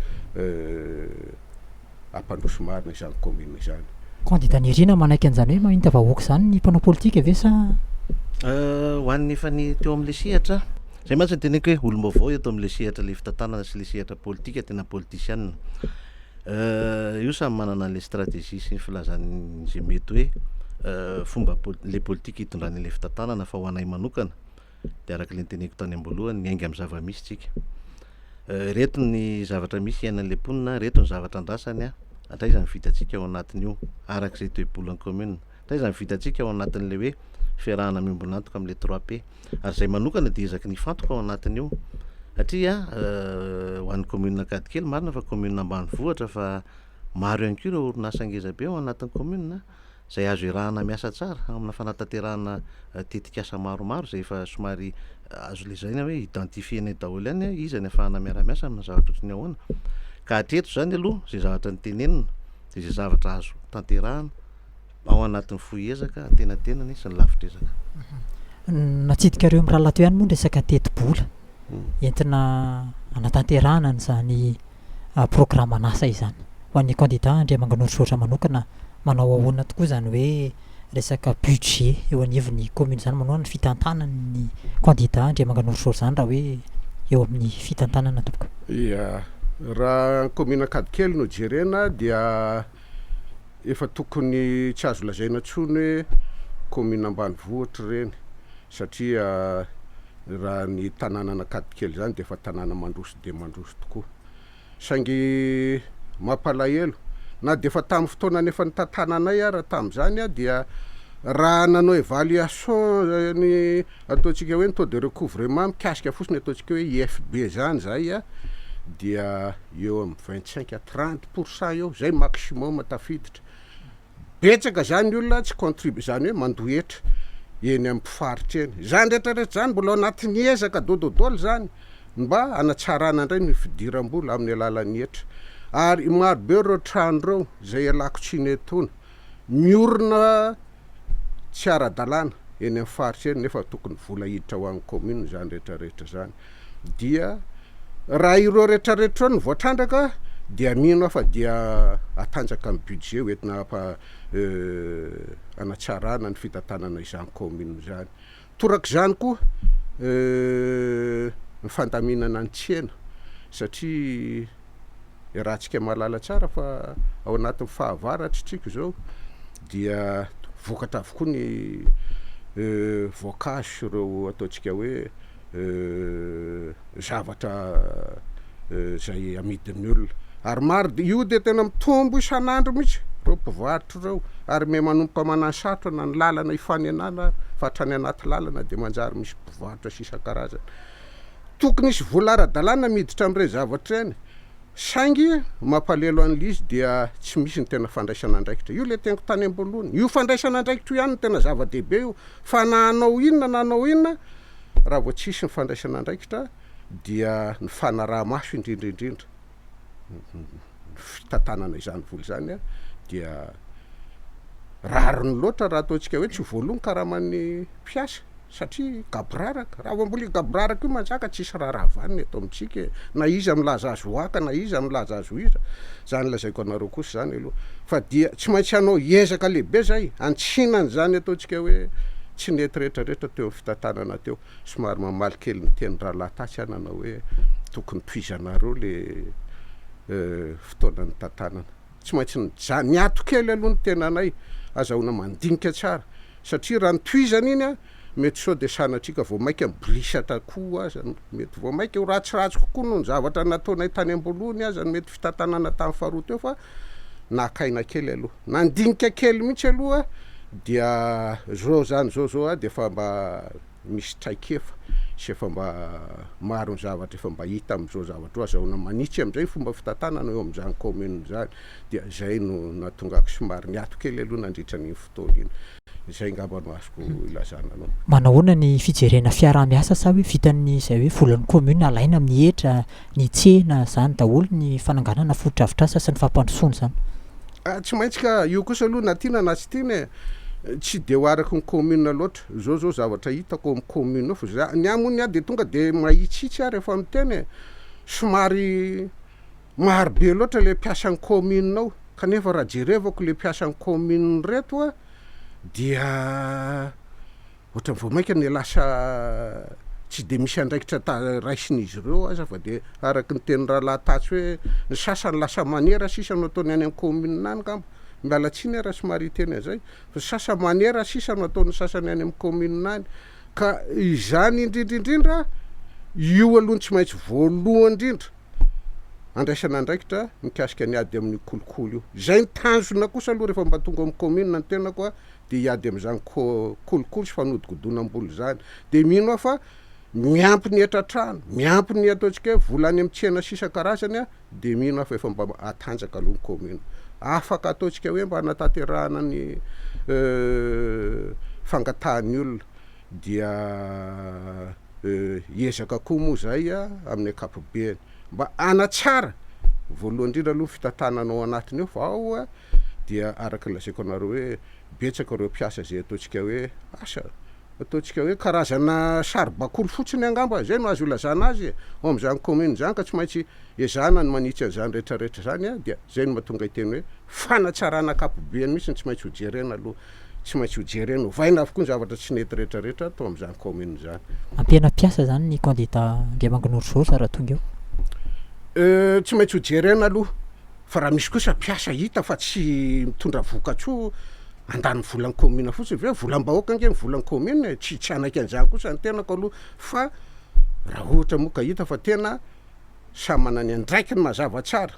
hampandroso marina izany kaominina izany. Kandida Nirina manaiky an'izany hoe mahita vahoaka izany ny mpanao politika ve sa? Ho an'ny efa ny teo amin'ilay sehatra, Zay mantsy no teneniko hoe olom-baovao eto amin'ilay sehatra ilay fitantanana sy ilay sehatra politika tena politisiana. Io samy manana an'ilay stratégie sy ny filazany izay mety hoe fomba pol- ilay politika hitondrany an'ilay fitantanana fa ho anay manokana dia araka ilay noteneniko tany am-boalohany miainga amin'ny zava-misy tsika. Ireto ny zavatra misy iainan'ilay mponina, ireto ny zavatra andrasany an, hatraiza ny vitantsika ao anatin'io araka izay toe-bolan'ny commune, hatraiza ny vitantsika ao anatin'ilay hoe fiarahana miombon'antoka amin'ilay trois P. Ary izay manokana dia ezaky ny hifantoka ao anatin'io satria ho an'ny commune Ankadikely marina fa commune ambanivohitra fa maro ihany koa ireo orinasa ngeza be ao anatin'ny commune izay azo iarahana miasa tsara amina fanatanterahana tetikasa maromaro izay efa somary azo lazaina hoe identifier-nay daholo ihany iza ny ahafahana miara-miasa amina zavatra ohatran'ny ahoana. Ka hatreto izany aloha izay zavatra notenenina dia izay zavatra azo tanterahana ao anatin'ny fohy ezaka, antenatenany sy ny lavitr'ezaka. Natsidikareo mirahalahy teo ihany moa ny resaka tetibola entina hanatanterahana an'izany programan'asa izany. Ho an'ny kandida Andriamanganoro Georges manokana, manao ahoana tokoa izany hoe resaka budget eo anivon'ny commune izany, manao ahoana ny fitantanany ny kandida Andriamanganoro Georges izany raha hoe eo amin'ny fitantanana tompoko? Ia, raha ny commune Ankadikely no jerena dia Efa tokony tsy azo lazaina intsony hoe commune ambanivohitra ireny satria raha ny tanànan'Ankadikely izany dia efa tanàna mandroso dia mandroso tokoa. Saingy mampalahelo, na dia efa tamin'ny fotoana efa nitantananay ara tamin'izany dia raha nanao évaluation ny ataontsika hoe ny taux de recouvrement mikasika fotsiny ataontsika hoe IFB izany izahay dia eo amin'ny 25 à 30 pourcent eo, zay maximum tafiditra. Betsaka zany olona tsy contribu- zany hoe mandoa hetra eny amin'ny mpifaritra eny. Zany rehetrarehetra zany mbola ao anatin'ny ezaka dododôly zany mba hanatsarana indray ny fidiram-bola amin'ny alalan'ny hetra. Ary maro be ireo trano ireo zay ialako tsiny etoana, miorina tsy ara-dalàna eny amin'ny faritra eny nefa tokony vola hiditra ho an'ny commune zany rehetrarehetra zany. Dia raha ireo rehetrarehetra ireo no voatrandraka dia mino aho fa dia hatanjaka ny budget hoentina hampa hanatsarana ny fitantanana izany commune izany. Torak'izany koa ny fandaminana ny tsena satria iarahantsika mahalala tsara fa ao anatin'ny fahavaratra isika izao dia vokatra avokoa ny voankazo sy ireo ataontsika hoe zavatra izay amidin'ny olona. Ary maro dia io dia tena mitombo isan'andro mihitsy. Ireo mpivarotra ireo ary miha manomboka manansarotra na ny lalana ifanenana ary fa hatrany anaty lalana dia manjary misy mpivarotra sy isan-karazany. Tokony hisy vola ara-dalàna miditra amin'ireny zavatra ireny saingy mampalelo an'ilay izy dia tsy misy ny tena fandraisana andraikitra. Io ilay teniko tany am-boalohany. Io fandraisana andraikitra io ihany no tena zava-dehibe io fa na hanao inona na hanao inona raha vao tsy hisy ny fandraisana andraikitra dia ny fanaraha-maso indrindra indrindra. ny fitantanana izany vola izany dia rariny loatra raha ataontsika hoe tsy voaloa ny karaman'ny mpiasa satria gaboraraka, raha vao mbola io gaboraraka io manjaka tsisy raharaha vanona eto amintsika e, na iza milaza azy ho haka na iza milaza azy ho iza, zany lazaiko anareo kosa zany aloha fa dia tsy maintsy hanao ezaka lehibe zay hantsina an'izany ataontsika hoe tsy nety rehetra rehetra teo amin'ny fitantanana teo. Somary mamaly kely ny tenin'i rahalahy tatsy aho nanao hoe tokony tohizanareo le fotoana nitantanana. Tsy maintsy nija- niato kely aloha ny tenanay azahoana mandinika tsara satria raha notohizana iny an, mety sao dia sanatria ka vao mainka mibolisatra koa aza, mety vao mainka ho ratsiratsy kokoa noho ny zavatra nataonay tany am-boalohany aza ny mety fitantanana tamin'ny faharoa teo fa naka aina kely aloha. Nandinika kely mihitsy aloha dia zao zany zao zao aho dia efa mba misy traikefa sy efa mba maro ny zavatra efa mba hita amin'izao zavatra izao, azahoana manitsy amin'izay ny fomba fitantanana eo amin'izany commune izany, dia izay no nahatonga ahy somary niato kely aloha nandritra an'iny fotoana iny, izay angamba no azoko ilazana anao. Manahoana ny fijerena fiaraha-miasa sa hoe vitan'ny izay hoe volan'ny commune alaina amin'ny hetra, ny tsena, izany daholo ny fananganana fotodrafitrasa sy ny fampandrosoana izany? Ah, tsy maintsy ka, io kosa aloha na tiana na tsy tiana e, tsy de ho araky ny commune loatra, zao zao zavatra hitako ao amin'ny commune ao fa za, ny ahy moa ny ahy de tonga de mahitsitsy aho rehefa miteny e, somary maro be loatra le mpiasan'ny commune ao, kanefa raha jerevako le mpiasan'ny commune reto a dia Ohatran'ny vao mainka ny lasa tsy dia misy andraikitra raisin'izy ireo aza fa dia araka ny tenin'ny rahalahy tatsy hoe ny sasany lasa manera sisa no ataony any amin'ny commune any angamba, miala tsiny aho raha somary hiteny an'izay, fa ny sasany manera sisa no ataon'ny sasany any amin'ny commune any, ka izany indrindra indrindra io aloha no tsy maintsy voalohany indrindra andraisana andraikitra mikasika ny ady amin'io kolikoly io, izay ny tanjona kosa aloha rehefa mba tonga ao amin'ny commune ny tenako a. dia hiady amin'izany kolikoly sy fanodikodonam-bola izany. Dia mino aho fa miampy ny hetra-trano, miampy ny ataontsika hoe vola any amin'ny tsena sy isan-karazany dia mino aho fa efa mba hatanjaka aloha ny commune. Afaka ataontsika hoe mba hanatanterahana ny fangatahan'ny olona dia hiezaka koa moa izay amin'ny ankapobeny mba hanatsara voalohany indrindra aloha ny fitantanana ao anatiny ao fa ao dia araka ny lazaiko anareo hoe betsaka ireo mpiasa izay ataontsika hoe asa, ataontsika hoe karazana saribakoly fotsiny angamba, izay no azo ilazana azy e, ao amin'izany commune izany ka tsy maintsy ezahana ny manitsy an'izany rehetra rehetra izany an, dia izay no mahatonga hiteny hoe fanatsarana ankapobeny mihitsy no tsy maintsy hojerena aloha, tsy maintsy hojerena, ovaina avokoa ny zavatra tsy nety rehetra rehetra tao amin'izany commune izany. Ampiana mpiasa izany ny kandida Andriamanginoro Georges raha tonga eo? Euh, tsy maintsy hojerena aloha. Fa raha misy kosa mpiasa hita fa tsy mitondra vokatsoa handany volan'ny commune fotsiny ve, volam-bahoaka ange ny volan'ny commune e, tsy tsy hanaiky an'izany kosa ny tenako aloha fa raha ohatra moa ka hita fa tena samy manana ny andraikiny mazava tsara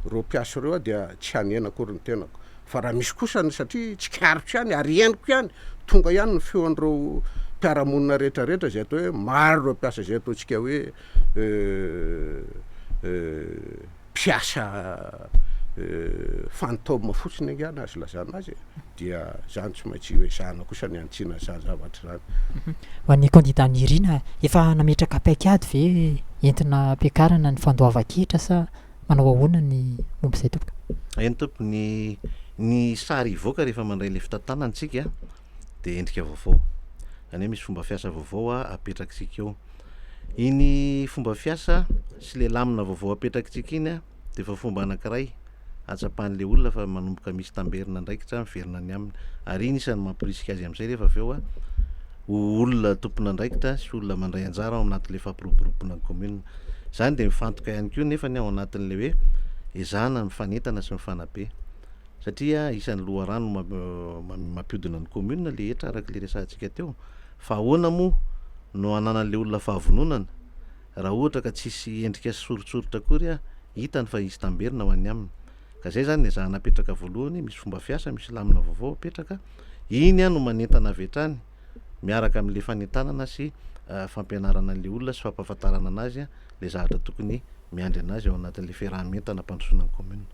ireo mpiasa ireo dia tsy hanena akory ny tenako fa raha misy kosa ny satria tsikaritro ihany ary henoko ihany tonga ihany ny feon'ireo mpiara-monina rehetra rehetra izay atao hoe maro ireo mpiasa izay ataontsika hoe mpiasa fantôme fotsiny angaha no azo ilazana azy e, dia zany tsy maintsy ezahana kosa ny hanitsiana an'izany zavatra izany. Ho an'ny kandida Nirina, efa nametraka paikady ve entina hampiakarana ny fandoavan-ketra sa manao ahoana ny momba izay tompoko? Eny tompoko, ny ny sary hivoaka rehefa mandray ilay fitantanana isika dia endrika vaovao, izany hoe misy fomba fiasa vaovao apetrak'isika eo. Iny fomba fiasa sy le lamina vaovao apetrakitsika iny dia efa fomba anankiray ahatsapan'le olona fa manomboka misy tamberina andraikitra miverina any aminy. Ary iny isan'ny mamporisika azy amin'izay rehefa avy eo ho olona tompon'andraikitra sy olona mandray anjara ao anatin'le fampiroboroboana ny commune. Izany dia mifantoka ihany koa nefany ao anatin'le hoe ezahana mifanentana sy mifanabe. Satria isan'ny loharano mampiodina ny commune le hetra araka le resahantsika teo. Fa ahoana moa no hananan'ilay olona fahavononana raha ohatra ka tsisy endrika sy soritsoritra akory hitany fa hisy tamberina ho an'ny aminy? Ka zay zany ny ezahana apetraka voalohany, misy fomba fiasa, misy lamina vaovao apetraka, iny no manentana avy hatrany miaraka amin'le fanentanana sy fampianarana an'le olona sy fampahafantarana anazy le zavatra tokony miandry anazy ao anatin'le fiaraha-mientana hampandrosoana ny commune.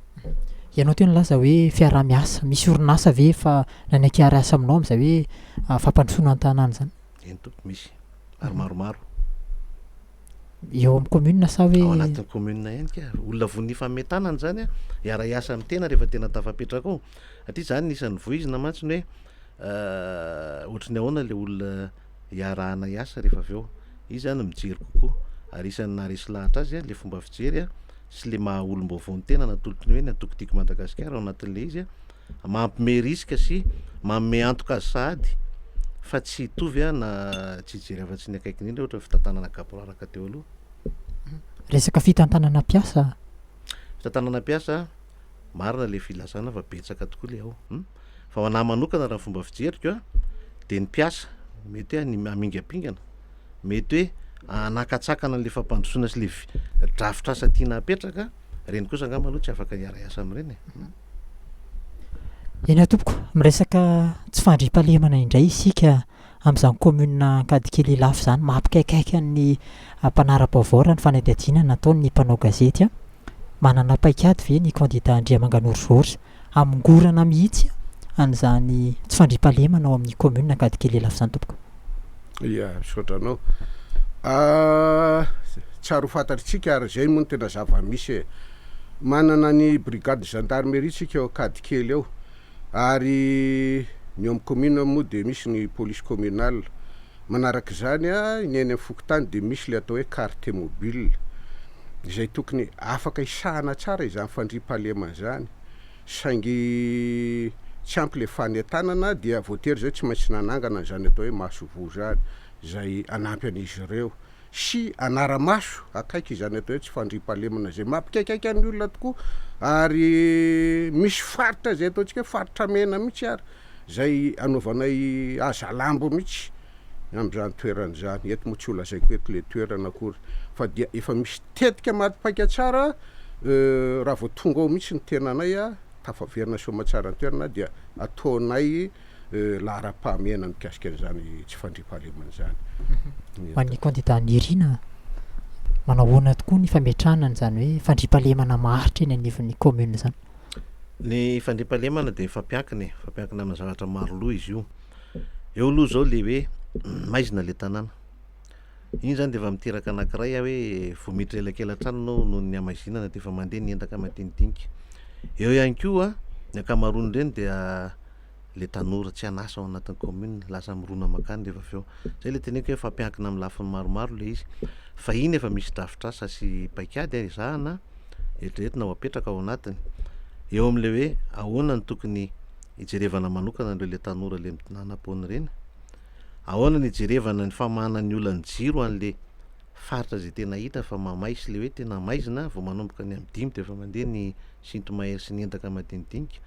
Ianao teo nilaza hoe fiaraha-miasa, misy orinasa ve efa nanaiky hiara-hiasa aminao amin'izay hoe fampandrosoana ny tanàna izany? Eny tompoko, misy ary maromaro. Eo amin'ny commune sa hoe? Ao anatin'ny commune ihany ka. Olona vonona hifanome tanana izany an, hiara-hiasa amin'ny tena rehefa tena tafapetraka ao. Satria izany isan'ny voizina mantsy ny hoe ohatry ny ahoana ilay olona hiarahana hiasa rehefa avy eo. Izy izany mijery kokoa ary isan'ny naharesy lahatra azy ilay fomba fijery sy ilay maha olom-baovao ny tena natolotry ny hoe ny antoko Tiako Madagasikara ao anatin'ilay izy. Mampme risque sy manome antoka azy sahady fa tsy hitovy na tsy hijery afa-tsy ny akaiky indrindra ohatra ny fitantanana gaboraraka teo aloha. Resaka fitantanana mpiasa. Fitantanana mpiasa, marina ilay filazana fa betsaka tokoa ilay ao. Fa ho anah manokana raha ny fomba fijeriko an, dia ny mpiasa mety hoe hamingampingana, mety hoe hanakatsakana an'ilay fampandrosoana sy ilay drafitr'asa tiana hapetraka, ireny kosa angamba aloha tsy afaka hiara-hiasa amin'ireny e. Eny tompoko, miresaka tsy fandriampahalemana indray isika amin'izany commune Ankadikely Ilafy izany, mampikaikaika ny mpanara-baovao raha ny fanadihadiana nataon'ny mpanao gazety. Manana paikady ve ny kandida Andriamanganoro Georges hamongorana mihitsy an'izany tsy fandriampahalemana ao amin'ny commune Ankadikely Ilafy izany tompoko? Ia, misaotra anao. Tsara ho fantatr'tsika ary izay moa no tena zava-misy e. Manana ny brigade gendarmerie tsika ao Ankadikely ao ary ny eo amin'ny commune moa dia misy ny police communale. Manaraka izany, ny eny amin'ny fokontany dia misy ilay atao hoe carte mobile izay tokony afaka hisahana tsara izany fandriampahalemana izany saingy tsy ampy ilay fanentanana dia voatery izay tsy maintsy nanangana an'izany atao hoe masoivoho izany izay hanampy an'izy ireo. sy hanara-maso akaiky izany atao hoe tsy fandriampahalemana izay mampikaikaika ny olona tokoa ary misy faritra izay ataontsika hoe faritra mena mihitsy ary izay anaovanay hazalambo mihitsy amin'izany toerana izany. Eto moa tsy ho lazaiko eto ilay toerana akory fa dia efa misy tetika maty paika tsara raha vao tonga ao mihitsy ny tenanay tafaverina soamantsara an-toerana dia ataonay laharam-pahamehana mikasika an'izany tsy fandriampahalemana izany. Ho an'ny kandida Nirina, manao ahoana tokoa ny fametrahana an'izany hoe fandriampahalemana maharitra eny anivon'ny commune izany? Ny fandriampahalemana dia mifampiankina e, mifampiankina amina zavatra maro loha izy io. Eo aloha izao ilay hoe maizina ilay tanàna. Iny izany dia efa miteraka anankiray aho hoe vao miditra elakelan-trano ianao noho ny hamaizinana dia efa mandeha ny endaka madinidinika. Eo ihany koa ny ankamaroan'ireny dia le tanora tsy an'asa ao anatin'ny commune, lasa mirona mankany rehefa avy eo. Zay le teneniko hoe fampiankina amin'ny lafiny maromaro le izy. Fa iny efa misy drafitr'asa sy paikady ezahana eritreretina ho apetraka ao anatiny. Eo amin'le hoe ahoana no tokony hijerevana manokana an'ireo le tanora le nanam-poana ireny. Ahoana ny hijerevana ny famahana ny olan'ny jiro an'le faritra izay tena hita fa mamay sy le hoe tena maizina vao manomboka ny amin'ny dimy dia efa mandeha ny sinto-mahery sy ny endaka madinidinika.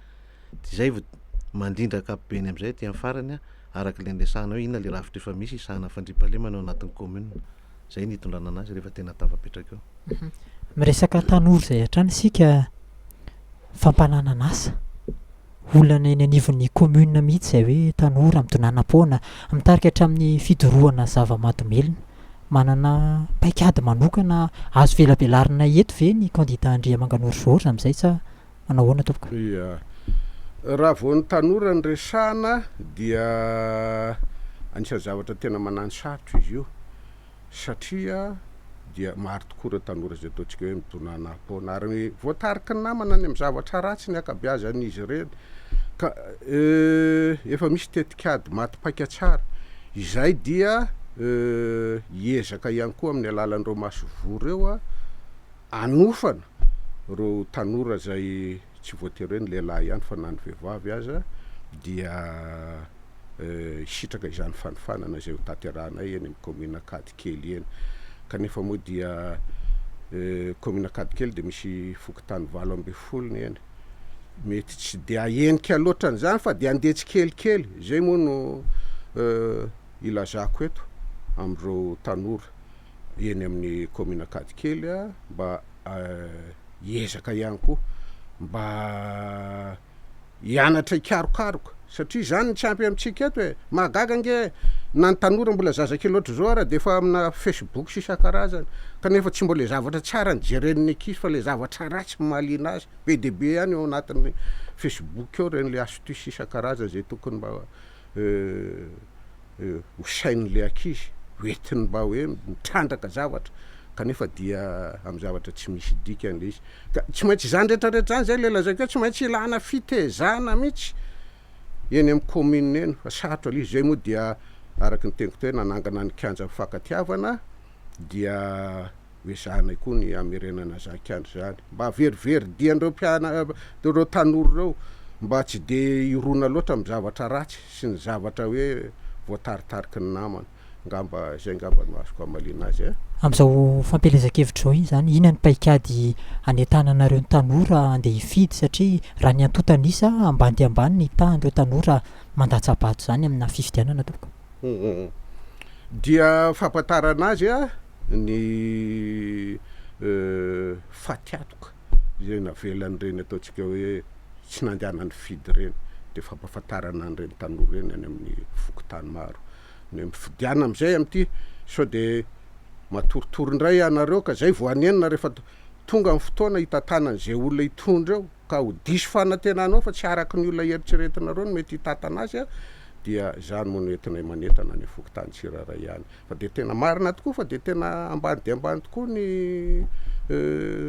Dia izay vao mandrindra ankapobeny amin'izay aty amin'ny farany araka ilay niresahana hoe inona ilay rafitra efa misy hisahana fandriampahalemana ao anatin'ny commune. Izay ny hitondrana anazy rehefa tena tafapetraka eo. Miresaka tanora izay hatrany isika, fampananan'asa, olana eny anivon'ny commune mihitsy izay hoe tanora midonanam-poana, mitarika hatramin'ny fidorohana zava-mahadomelina. Manana paikady manokana azo velabelarina eto ve ny kandida Andriamanganoro Georges amin'izay sa Manao ahoana tompoko? Ia. Raha vao ny tanora no resahana dia anisan'ny zavatra tena manano sarotra izy io satria dia maro tokoa ireo tanora izay ataontsika hoe midonanam-poana ary voatariky ny namana any amin'ny zavatra ratsy ny ankabeazan'izy ireny ka efa misy tetikady maty paika tsara izay dia hiezaka ihany koa amin'ny alalan'ireo masoivoho ireo Anofana ireo tanora izay tsy voatery hoe ny lehilahy ihany fa na ny vehivavy aza dia hisitraka izany fanofanana izay ho tanterahanay eny amin'ny kaominina Ankadikely eny. Kanefa moa dia kaominina Ankadikely dia misy fokontany 18 ny eny. Mety tsy dia hahenika loatra an'izany fa dia handeha tsikelikely. Izay moa no ilazako eto amin'ireo tanora. eny amin'ny kaominina Ankadikely mba hiezaka ihany koa Mba hianatra hikarokaroka satria izany no tsy ampy amintsika eto e! Mahagaga ange na ny tanora mbola zazakely ohatr'izao ara dia efa amina facebook sy isan-karazany kanefa tsy mbola le zavatra tsara no jeren'ny ankizy fa le zavatra ratsy no mahaliana azy, be dia be ihany ao anatin'ny facebook ao ireny le astuce isan-karazany izay tokony mba ho sain'ilay ankizy, ho entiny mba hoe mitrandraka zavatra kanefa dia amin'ny zavatra tsy misy dikany ilay izy. Ka tsy maintsy izany rehetra rehetra izany izay ilay lazaiko hoe tsy maintsy ilana fitezana mihitsy eny amin'ny commune eny fa sarotra ilay izy. Izay moa dia araka ny teniko teo hoe nanangana ny kianja fifankatiavana dia hoezahanay koa ny hamerenana izany kianja izany. Mba verivery dian'ireo mpiana- ireo tanora ireo mba tsy dia hirona loatra amin'ny zavatra ratsy sy ny zavatra hoe voataritariky ny namana. Angamba izay angamba no azoko hamaliana azy e. Amin'izao fampielezan-kevitra izao izany, inona ny paikady hanentananareo ny tanora handeha hifidy satria raha ny antontan'isa ambany dia ambany ny tahan'ireo tanora mandatsa-bato izany amina fifidianana tompoko? Dia fampahatarana azy ny fatiantoka izay navelan'ireny ataontsika hoe tsy nandehana nifidy ireny, dia fampahafantarana an'ireny tanora ireny any amin'ny fokontany maro. Ny mifidiana amin'izay amin'ity sao dia matoritory indray ianareo ka izay vao hanenina rehefa tonga ny fotoana hitantanana izay olona hitondra eo ka ho diso fanantenana ao fa tsy araka ny olona eritreretinareo no mety hitantana azy dia izany moa no entinay manentana any fokontany tsirairay any. Fa dia tena marina tokoa fa dia tena ambany dia ambany tokoa ny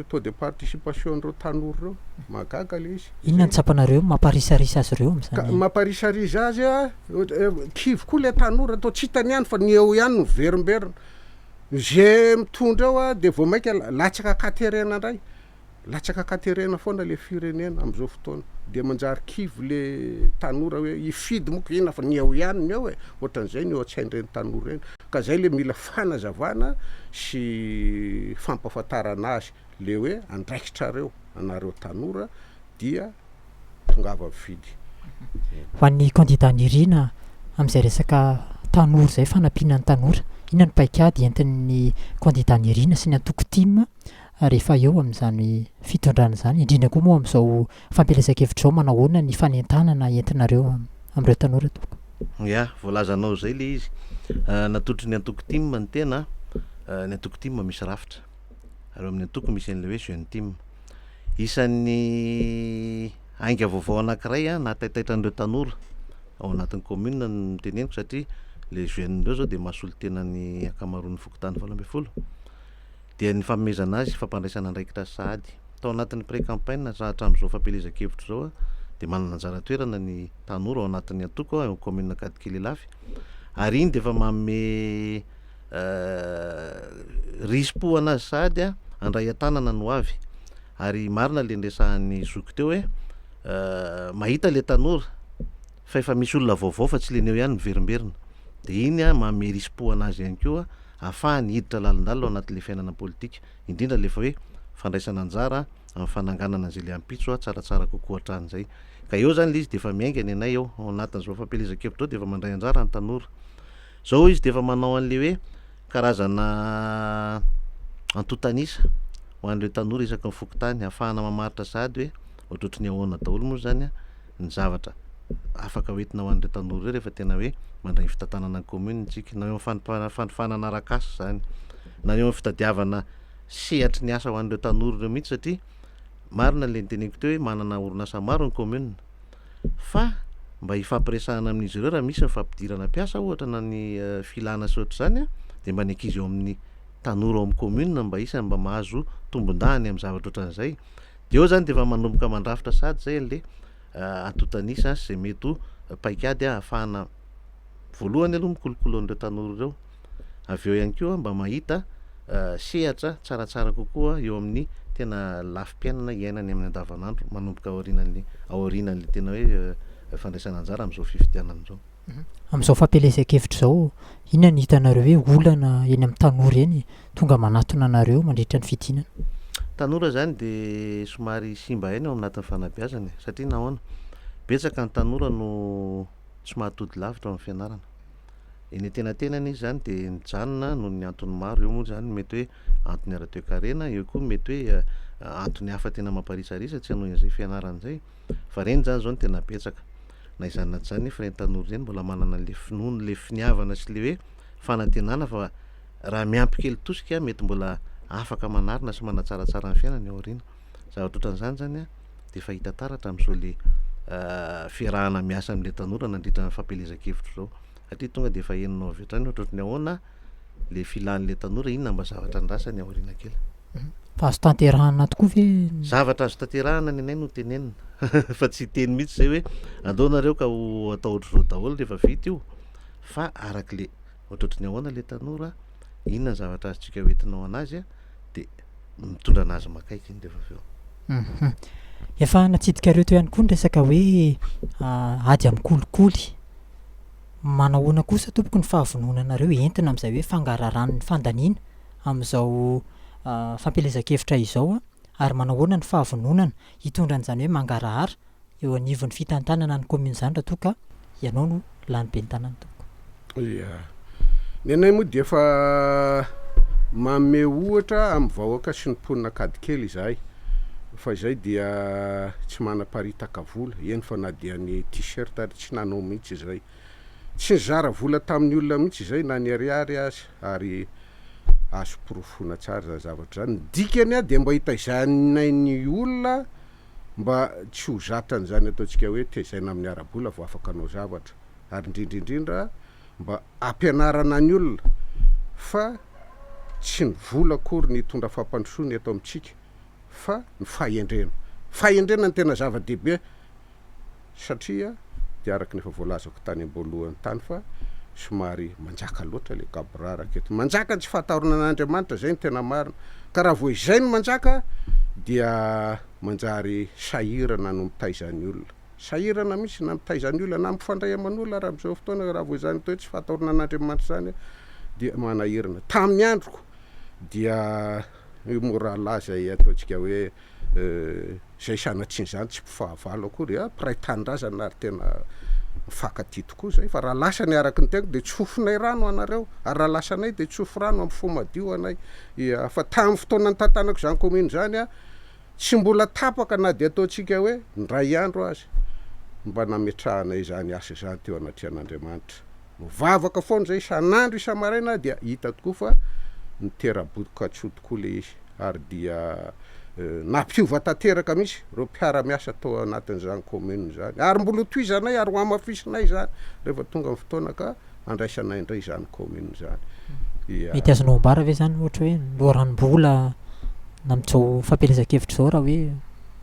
taux de participation an'ireo tanora ireo. Mahagaga ilay izy. Inona no tsapanareo mamparisarisa azy ireo amin'izany? Ka mamparisarisa azy a, kivy koa ilay tanora, toa tsy hitany ihany fa ny eo ihany no miverimberina. Ze mitondra eo a dia vao mainka latsaka an-katerena indray. Latsaka an-katerena foana le firenena amzao fotoana, de manjary kivy le tanora hoe hifidy moa ko inona fa ny eo ihany ny eo e, ohatran'izay ny eo an-tsain'ireny tanora ireny, ka zay le mila fanazavana sy fampahafantarana azy le hoe andraikitrareo anareo tanora dia tongava mifidy. Ho an'ny kandida Nirina amin'izay resaka tanora izay, fanampiana ny tanora, inona no paikady entin'ny kandida Nirina sy ny antoko tim rehefa eo amin'izany fitondrana izany, indrindra koa moa amin'izao fampielezan-kevitra izao, manao ahoana ny fanentanana entinareo amin'ireo tanora tompoko? Ya, voalazanao izay ilay izy. Natolotry ny antoko tim ny tena, ny antoko tim misy rafitra, ary ao amin'ny antoko misy an'ilay hoe jeune tim. Isan'ny ainga vaovao anankiray nahataitaitra an'ireo tanora ao anatin'ny commune no teneniko satria ilay jeune ireo izao dia mahasolo tena ny ankamaroan'ny fokontany 18. dia ny fanomezana azy fampandraisana andraikitra sahady. Tao anatin'ny pré-campaign hatramin'izao fampielezan-kevitra izao dia manana anjara toerana ny tanora ao anatin'ny antoko ao amin'ny commune Ankadikely Ilafy ary iny dia efa manome risi-po anazy sahady handray an-tanana ny ho avy ary marina ilay niresahan'ny zoky teo hoe mahita ilay tanora fa efa misy olona vaovao fa tsy ilay ny eo ihany miverimberina dia iny manome risi-po anazy ihany koa ahafahany hiditra lalindalina ao anatin'ilay fiainana politika, indrindra ilay efa hoe fandraisana anjara amin'ny fananganana an'izay ilay ampitso tsaratsara kokoa hatrany izay. Ka eo izany ilay izy dia efa miainga ny anay eo, ao anatin'izao fampielezan-kevitra izao dia efa mandray anjara ny tanora. Izao izy dia efa manao an'ilay hoe karazana antontan'isa ho an'ireo tanora isaky ny fokontany, ahafahana mamaritra sahady hoe ohatrohatry ny ahoana daholo moa izany ny zavatra afaka hoentina ho an'ireo tanora ireo rehefa tena hoe mandray ny fitantanana ny commune isika, na eo amin'ny fanofanana arak'asa izany, na eo amin'ny fitadiavana sehatry ny asa ho an'ireo tanora ireo mihitsy satria marina ilay noteneniko teo hoe manana orinasa maro ny commune fa mba hifampiresahana amin'izy ireo raha misy ny fampidirana mpiasa ohatra na ny filana sy ohatr'izany dia mba ny ankizy eo amin'ny tanora ao amin'ny commune mba isany mba mahazo tombondahiny amin'ny zavatra ohatran'izay. Dia eo izany dia efa manomboka mandrafitra sahady izay an'ilay antontan'isa sy izay mety ho paikady ahafahana voalohany aloha mikolokolo an'ireo tanora ireo, avy eo ihany koa mba mahita sehatra tsaratsara kokoa eo amin'ny tena lafim-piainana iainany amin'ny andavanandro manomboka aorianan'ilay aorianan'ilay tena hoe fandraisana anjara amin'izao fifidianana izao. Amin'izao fampielezan-kevitra izao, inona no hitanareo hoe olana eny amin'ny tanora eny tonga manatona anareo mandritra ny fidinana? Tanora izany dia somary simba aina ao anatin'ny fanabeazana e, satria nahoana? Betsaka ny tanora no tsy mahatody lavitra ao amin'ny fianarana. Eny antenatenany izy izany dia nijanona noho ny antony maro, eo moa izany mety hoe antony ara-toekarena, eo koa mety hoe antony hafa tena mamparisarisa tsy hanohy an'izay fianarana izay, fa ireny izany izao no tena betsaka. Na izany na tsy izany nefa ireny tanora ireny mbola manana an'ilay finoana, ilay finiavana sy ilay hoe fanantenana fa raha miampy kely tosika mety mbola afaka manarina sy manatsaratsara ny fiainany ao aoriana. Zavatra ohatran'izany izany an, dia efa hita taratra amin'izao ilay fiarahana miasa amin'ilay tanora nandritra ny fampielezan-kevitra izao. Satria tonga dia efa henonao avy hatrany ohatrohatry ny ahoana ilay filan'ilay tanora, inona mba zavatra andrasany aoriana kely. Fa azo tanterahana tokoa ve ny. Zavatra azo tanterahana ny anay no tenenina fa tsy hiteny mihitsy izay hoe andao nareo ka ho atao ohatr'izao daholo rehefa vita io fa arak'le ohatrohatry ny ahoana ilay tanora, inona ny zavatra azontsika hoentina ho an'azy dia mitondra an'azy makaiky iny rehefa avy eo. Efa natsidikareo teo ihany koa ny resaka hoe ady amin'ny kolikoly. Manahoana kosa tompoko ny fahavononanareo entina amin'izay hoe fangararan'ny fandaniana amin'izao fampielezan-kevitra izao ary manahoana ny fahavononana hitondra an'izany hoe mangarahara eo anivon'ny fitantanana ny commune izany raha toa ka ianao no lany ben'ny tanàna tompoko? Ia. Ny anay moa dia efa manome ohatra amin'ny vahoaka sy ny mponina Ankadikely izahay fa izay dia tsy manaparitaka vola, eny fa na dia ny t-shirt ary tsy nanao mihitsy izay. Tsy nizara vola tamin'ny olona mihitsy izay na ny ariary aza ary azo porofoina tsara izany zavatra izany. Ny dikany dia mba hitaizanay ny olona mba tsy ho zatra an'izany ataontsika hoe tezaina amin'ny ara-bola vao afaka hanao zavatra ary indrindra indrindra mba hampianarana ny olona fa tsy ny vola akory ny hitondra fampandrosoana eto amintsika fa ny fahendrena. Fahendrena no tena zava-dehibe satria dia araka ny efa voalazako tany am-boalohany tany fa somary manjaka loatra ilay gaboraraka eto. Manjaka ny tsy fahatahorana an'Andriamanitra, izay no tena marina. Ka raha vao izay no manjaka dia manjary sahirana no mitaiza ny olona. Sahirana mihitsy na mitaiza ny olona na mifandray aman'olona ary amin'izao fotoana raha vao izany atao hoe tsy fahatahorana an'Andriamanitra izany dia manahirana. Tamin'ny androko dia io moa rahalahy izay ataontsika hoe Izay sanatria izany tsy mpifahavalo akory a, mpiray tanindrazana ary tena mifankatia tokoa izay, fa raha lasa ny araky ny tenako dia tsofinay rano anareo, ary raha lasa anay dia tsofy rano amin'ny fo madio anay, ia, fa tamin'ny fotoana nitantanako izany commune izany a, tsy mbola tapaka na dia ataontsika hoe indray andro aza mba nametrahana izany asa izany teo anatrehan'Andriamanitra. Mivavaka foana izay isan'andro isa-maraina dia hita tokoa fa nitera-bokatsoa tokoa ilay izy. ary dia nampiova tanteraka mihitsy ireo mpiara-miasa tao anatin'izany commune izany ary mbola hotohizanay ary hohamafisinay izany rehefa tonga ny fotoana ka handraisanay indray izany commune izany. Ia. Mety azonao ambara ve izany ohatra hoe ny loharanom-bola na amin'izao fampielezan-kevitra izao raha hoe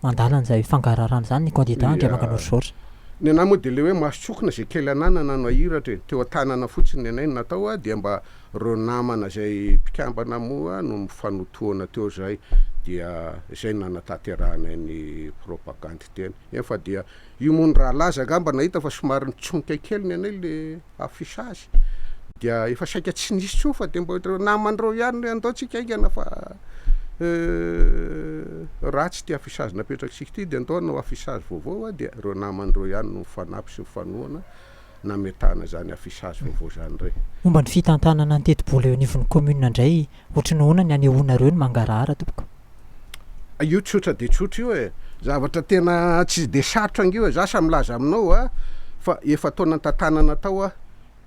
mandala an'izay fangaraharaana izany ny kandida Andriamanganoro Georges? Ny anah moa dia ilay hoe maso-tsokina izay kely ananana no ahiratra e, teo an-tanana fotsiny ny anay no natao dia mba Reo namana izay mpikambana moa no mifanotohana teo izay dia izay no nanatanterahanay ny propagandy teny. Eny fa dia io moa ny rahalahy aza angamba nahita fa somary nitsonika kely ny anay le affichage dia efa saika tsy nisy intsony fa dia mba ireo namana ireo ihany hoe andao tsika haingana fa ratsy ity affichage napetrakitsika ity dia andao hanao affichage vaovao dia ireo namana ireo ihany no mifanampy sy mifanohana nametahana izany affichage vaovao izany indray. Momba ny fitantanana ny tetibola eo anivon'ny commune indray, ohatry ny ahoana ny hanehoanareo ny mangarahara tompoko? Io tsotra dia tsotra io e! Zavatra tena tsy dia sarotra ange io e! Za samy milaza aminao a, fa efa taona nitantanana tao aho,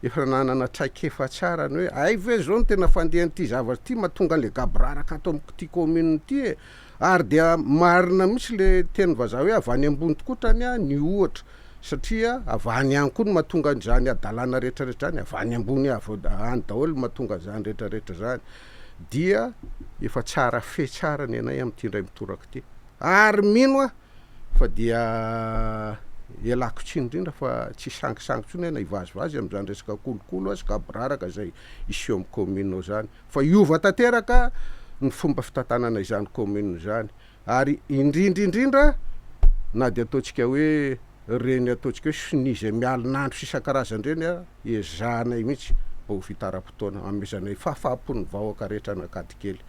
efa nanana traikefa tsara ny hoe hay ve zao no tena fandehan'ity zavatra ity mahatonga an'le gaboraraka ato amin'ity commune ity e! Ary dia marina mihitsy le tenin'ny vazaha hoe avy any ambony tokoa trany ny ohatra. Satria avy any ihany koa no mahatonga an'izany hadalana rehetra rehetra izany, avy any ambony avy any daholo no mahatonga an'izany rehetra rehetra izany, dia efa tsara fehy tsara ny anay amin'ity indray mitoraka ity, ary mino aho fa dia ialako tsiny indrindra fa tsy hisangisangy intsony aho na hivazivazy amin'izany resaka kolokolo sy gaboraraka izay hiseho amin'ny commune ao izany, fa hiova tanteraka ny fomba fitantanana izany commune izany. Ary indrindra indrindra na dia ataontsika hoe ireny ataontsika hoe sonia izay mialin'andro sy isan-karazany ireny ary ezahanay mihitsy mba ho vita ara-potoana hanomezanay fahafaham-po ny vahoaka rehetra an'Ankadikely.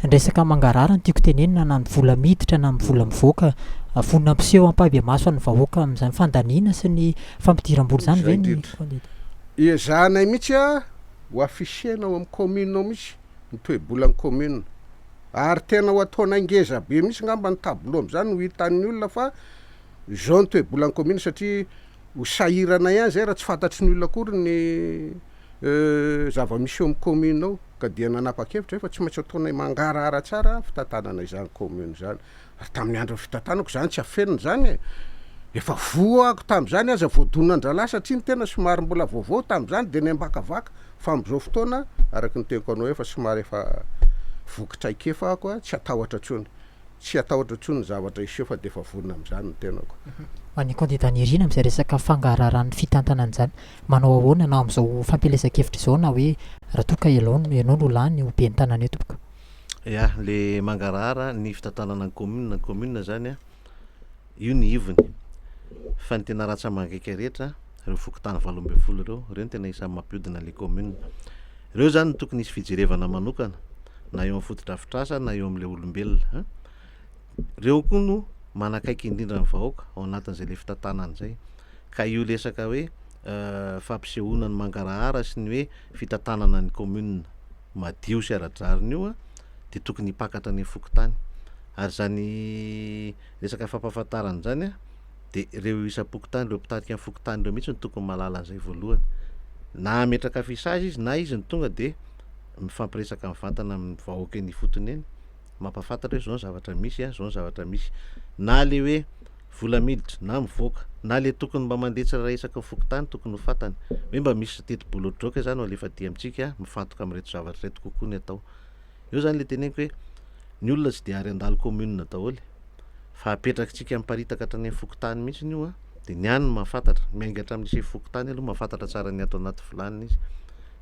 Ny resaka mangarahara no tiako tenenina na ny vola miditra na ny vola mivoaka, vonona hampiseho ampahibemaso an'ny vahoaka amin'izany fandaniana sy ny fampidiram-bola izany ve ny indrindra. kandida? Ezahanay mihitsy a ho afficher-na ao amin'ny commune ao mihitsy ny toe-bolan'ny commune. Ary tena ho ataonay ngeza be mihitsy ngamba ny tableau amin'izany ho hitan'ny olona fa izao ny toe-bolan'ny commune satria ho sahirana ihany zay raha tsy fantatry ny olona akory ny zava-misy eo amin'ny commune ao. Ka dia nanapa-kevitra aho fa tsy maintsy ataonay mangarahara tsara fitantanana izany commune izany. Ary tamin'ny andron'ny fitantanako izany tsy afenina izany e! Efa voa ako tamin'izany aza voadonan-drahalahy satria ny tena somary mbola vaovao tamin'izany dia niambakavaka fa amin'izao fotoana araka ny teniko anao efa somary efa voky traikefa ako a, tsy hatahotra intsony. Tsy hatahotra intsony ny zavatra hiseho fa dia efa vonona amin'izany ny tenako. Ho an'ny kandida Nirina amin'izay resaka fangaraharan'ny fitantanana izany, manao ahoana na amin'izao fampielezan-kevitra izao na hoe raha toa ka ianao no lany ho ben'ny tanàna eo tompoko? Ya, le mangarahara ny fitantanana ny commune, ny commune zany an, io ny ivony, fa ny tena ratsa-mangaika rehetra, ireo fokontany 18 ireo, ireo no tena isan'ny mampihodina le commune. Ireo zany no tokony hisy fijerevana manokana, na eo amin'ny fotodrafitrasa na eo amin'ilay olombelona an. Ireo koa no manakaiky indrindra ny vahoaka ao anatin'izay le fitantanana izay. Ka io resaka hoe fampisehoana ny mangarahara sy ny hoe fitantanana ny commune madio sy ara-drariny io dia tokony hipakatra any amin'ny fokontany. Ary izany resaka fampahafantarana izany dia ireo isam-pokontany, ireo mpitarika ny fokontany ireo mihitsy no tokony mahalala an'izay voalohany. Na hametraka affichage izy na izy no tonga dia mifampiresaka mivantana amin'ny vahoaka eny ifotony eny, mampahafantatra hoe izao ny zavatra misy, izao ny zavatra misy. Na ilay hoe vola miditra na mivoaka, na ilay tokony mba mandeha tsirairay isaky ny fokontany tokony ho fantany hoe mba misy tetibola ohatr'izao kay izany ho alefa aty amintsika, mifantoka amin'ireto zavatra ireto kokoa ny atao. Eo izany ilay teneniko hoe ny olona tsy dia ary handalo commune daholo fa apetrakitsika miparitaka hatrany amin'ny fokontany mihitsy io an, dia ny any no mahafantatra, miainga hatramin'ny sefo fokontany aloha mahafantatra tsara ny ato anaty vilany izy.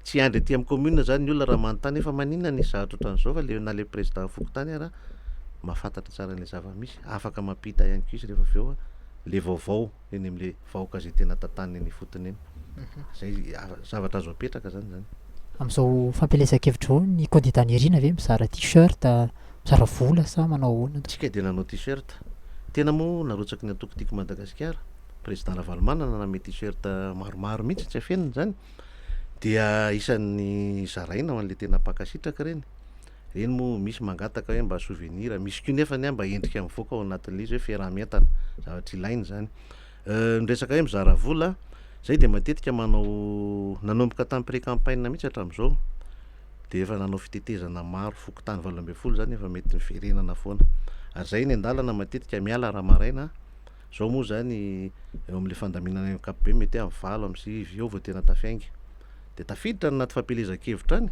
Tsy hiandry aty amin'ny commune izany ny olona raha manontany hoe fa maninona nisy zavatra ohatran'izao fa le na le président fokontany ara mahafantatra tsara an'ilay zava-misy, afaka mampita ihany koa izy rehefa avy eo le vaovao eny amin'le vahoaka izay tena tantaniny eny ifotony eny. Zay zavatra azo apetraka zany zany. Amin'izao fampielezan-kevitra izao ny kandida Nirina ve mizara t-shirt, mizara vola sa manao ahoana? Tsika dia nanao t-shirt. Tena moa narotsaky ny antoko Tiako Madagasikara, président Ravalomanana nanome t-shirt maromaro mihitsy, tsy afenina izany. Dia isan'ny zaraina ho an'ilay tena mpankasitraka ireny. Ireny moa misy mangataka hoe mba souvenir, misy koa nefany mba endrika mivoaka ao anatin'ilay izy hoe fiaraha-mientana, zavatra ilaina izany. Ny resaka hoe mizara vola, izay dia matetika manao, nanomboka tamin'ny pré-campagne mihitsy hatramin'izao dia efa nanao fitetezana maro, fokontany 18 izany efa mety niverenana foana. Ary izay eny an-dalana matetika miala raha maraina, Zao moa zany eo amle fandaminana eo ankapobeny mety hoe am valo am sivy eo vao tena tafiainga. De tafiditra any anaty fampielezan-kevitra any,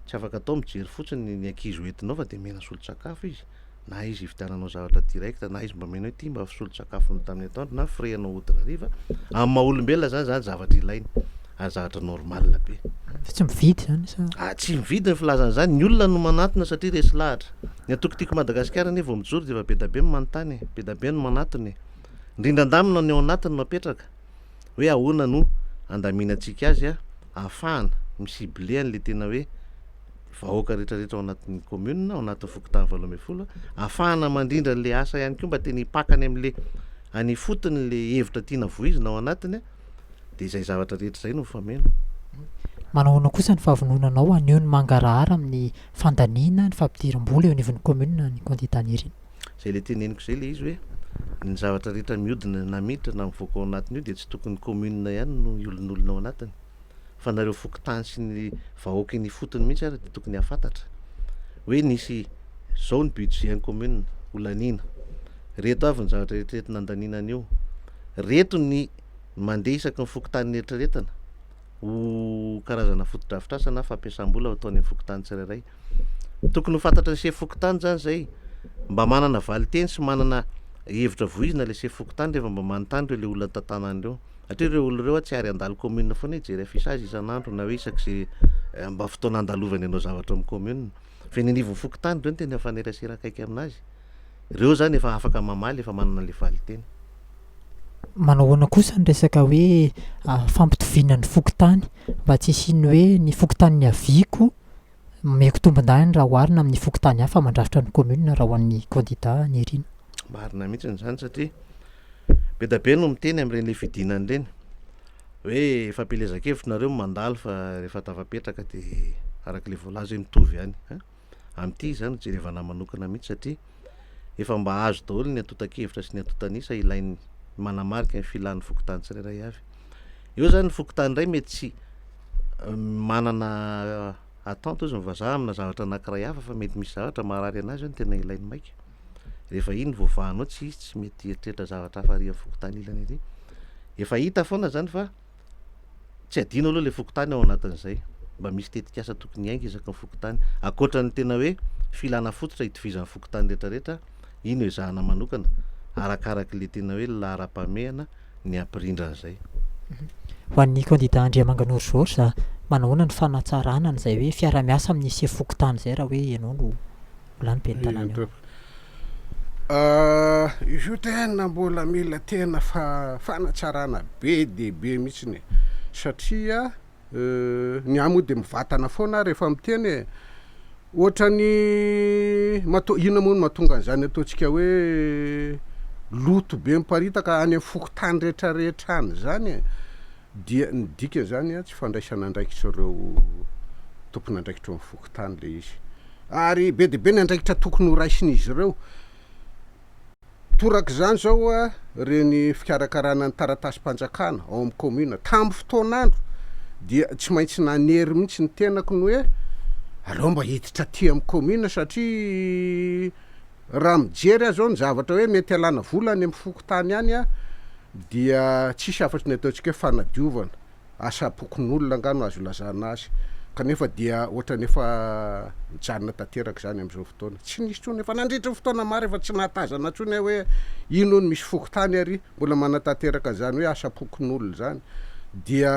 tsy afaka atao mijery fotsiny ny ankizy ho entinao fa de omena solon-tsakafo izy, na izy hividiananao zavatra direct na izy mba omena hoe ty mba solon-tsakafonao tamin'ny atoandro na frais anao hody hariva, amin'ny maha olombelona zany zany zavatra ilaina ary zavatra normal be. Fa tsy mividy zany sa? Ah tsy mividy ny filazana izany, ny olona no manatona satria resy lahatra. Ny antoko Tiako Madagasikara anie vao mijoro dia efa be da be ny manontany e, be da be ny manatona e. Ny rindran-damina ny ao anatiny no apetraka hoe ahoana no andaminantsika azy ahafahana mi-cibler an'ilay tena hoe vahoaka rehetrarehetra ao anatin'ny commune, ao anatin'ny fokontany 18, ahafahana mandrindra an'ilay asa ihany koa mba tena hipaka any amin'ilay any ifotony ilay hevitra tiana voizina ao anatiny dia izay zavatra rehetra izay no mifameno. Manao ahoana kosa ny fahavononanao haneho ny mangarahara amin'ny fandaniana ny fampidiram-bola eo anivon'ny commune ny kandida Nirina? Izay ilay teneniko izay ilay izy hoe ny zavatra rehetra mihodina na miditra na mivoaka ao anatin'io dia tsy tokony commune ihany no hiolonolona ao anatiny fa nareo fokontany sy ny vahoaka eny ifotony mihitsy ary dia tokony hahafantatra hoe nisy izao ny budget an'ny commune ho laniana, ireto avy ny zavatra eritreretina handaniana an'io, ireto ny mandeha isaky ny fokontany neritreretina ho karazana fotodrafitrasa na fampiasam-bola ho atao any amin'ny fokontany tsirairay. Tokony ho fantatry ny sefo fokontany izany izay, mba manana valin-teny sy manana hevitra voizina ilay sefo fokontany rehefa mba manontany ireo ilay olona tantanany ireo. Satria ireo olona ireo tsy ary handalo commune foana hijery affichage isan'andro na hoe isak'izay mba fotoana andalovany hanao zavatra ao amin'ny commune. Fa eny anivon'ny fokontany ireo no tena mifanerasera akaiky aminazy. Ireo izany efa afaka mamaly, efa manana ilay valin-teny. Manao ahoana kosa ny resaka hoe fampitoviana ny fokontany mba tsy hisian'ny hoe ny fokontany niaviako omeko tombondahiny raha oharina amin'ny fokontany hafa mandrafitra ny commune raha ho an'ny kandida Nirina. Marina mihitsy izany satria be dia be no miteny amin'ireny le fidinana ireny. Hoe fampielezan-kevitra nareo no mandalo fa rehefa tafapetraka de araka le voalaza hoe mitovy ihany an. Amin'ity izany jerevana manokana mihitsy satria efa mba azo daholo ny antontan-kevitra sy ny antontan'isa ilain'ny manamarika ny filan'ny fokontany tsirairay avy. Eo izany ny fokontany iray mety tsy manana attente hozy ny vazaha amina zavatra anankiray hafa fa mety misy zavatra maharary anazy eo no tena ilainy maika. Rehefa iny voavahanao tsy izy tsy mety hieritreritra zavatra hafa ary amin'ny fokontany ilany ary. Efa hita foana zany fa tsy adino aloha ilay fokontany ao anatin'izay. Mba misy tetikasa tokony hiainga isaky ny fokontany. Ankoatra ny tena hoe filana fototra itovizan'ny fokontany rehetrarehetra, iny no ezahana manokana arakarak'ilay tena hoe laharam-pahamehana ny hampirindra an'izay. Ho an'ny kandida Andriamanganoro Georges, manahoana ny fanatsarana an'izay hoe fiaraha-miasa amin'ny sefo fokontany izay raha hoe ianao no ho lany ben'ny tanàna eo? Izy io tena mbola mila tena fanatsarana be dia be mihitsiny e, satria Ny ahy moa dia mivatana foana aho rehefa miteny e! Ohatran'ny mato- inona moa no mahatonga an'izany ataontsika hoe loto be miparitaka any amin'ny fokontany rehetrarehetra any izany e? Dia ny dikan'izany an, tsy fandraisana andraikitr'ireo tompon'andraikitra ao amin'ny fokontany ilay izy. Ary be dia be ny andraikitra tokony ho raisin'izy ireo. Torak'izany izao ireny fikarakarana ny taratasim-panjakana ao amin'ny commune tamin'ny fotoan'andro dia tsy maintsy nanery mihitsy ny tenako ny hoe aleo mba hiditra aty amin'ny commune satria raha mijery aho izao ny zavatra hoe mety alana vola any amin'ny fokontany any dia tsisy afa-tsy ny ataontsika hoe fanadiovana. Asam-pokonolona angaha no azo ilazana azy, kanefa dia ohatran'ny efa mijanona tanteraka izany amin'izao fotoana. Tsy nisy intsony, efa nandritry ny fotoana maro efa tsy nahatazana intsony aho hoe ino hono misy fokontany ary mbola manatanteraka an'izany hoe asam-pokonolona izany. Dia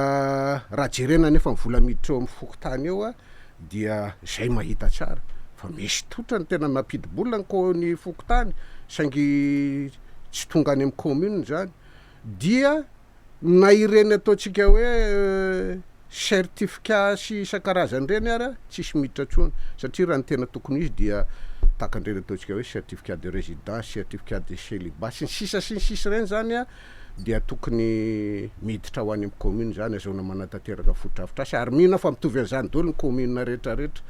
raha jerena anefa ny vola miditra eo amin'ny fokontany eo dia izay mahita tsara fa misy totra ny tena mampidi-bola ny ko- ny fokontany saingy tsy tonga any amin'ny commune izany. Dia Na ireny ataontsika hoe certificat sy isan-karazany ireny ara tsisy miditra intsony satria raha ny tena tokony ho izy dia tahaka an'ireny ataontsika hoe certificat de résidence, certificat de celibat sy ny sisa sy ny sisa ireny zany an dia tokony miditra ho any amin'ny commune zany azahoana manatanteraka fotodrafitrasa ary mino aho fa mitovy an'izany daholo ny commune rehetra rehetra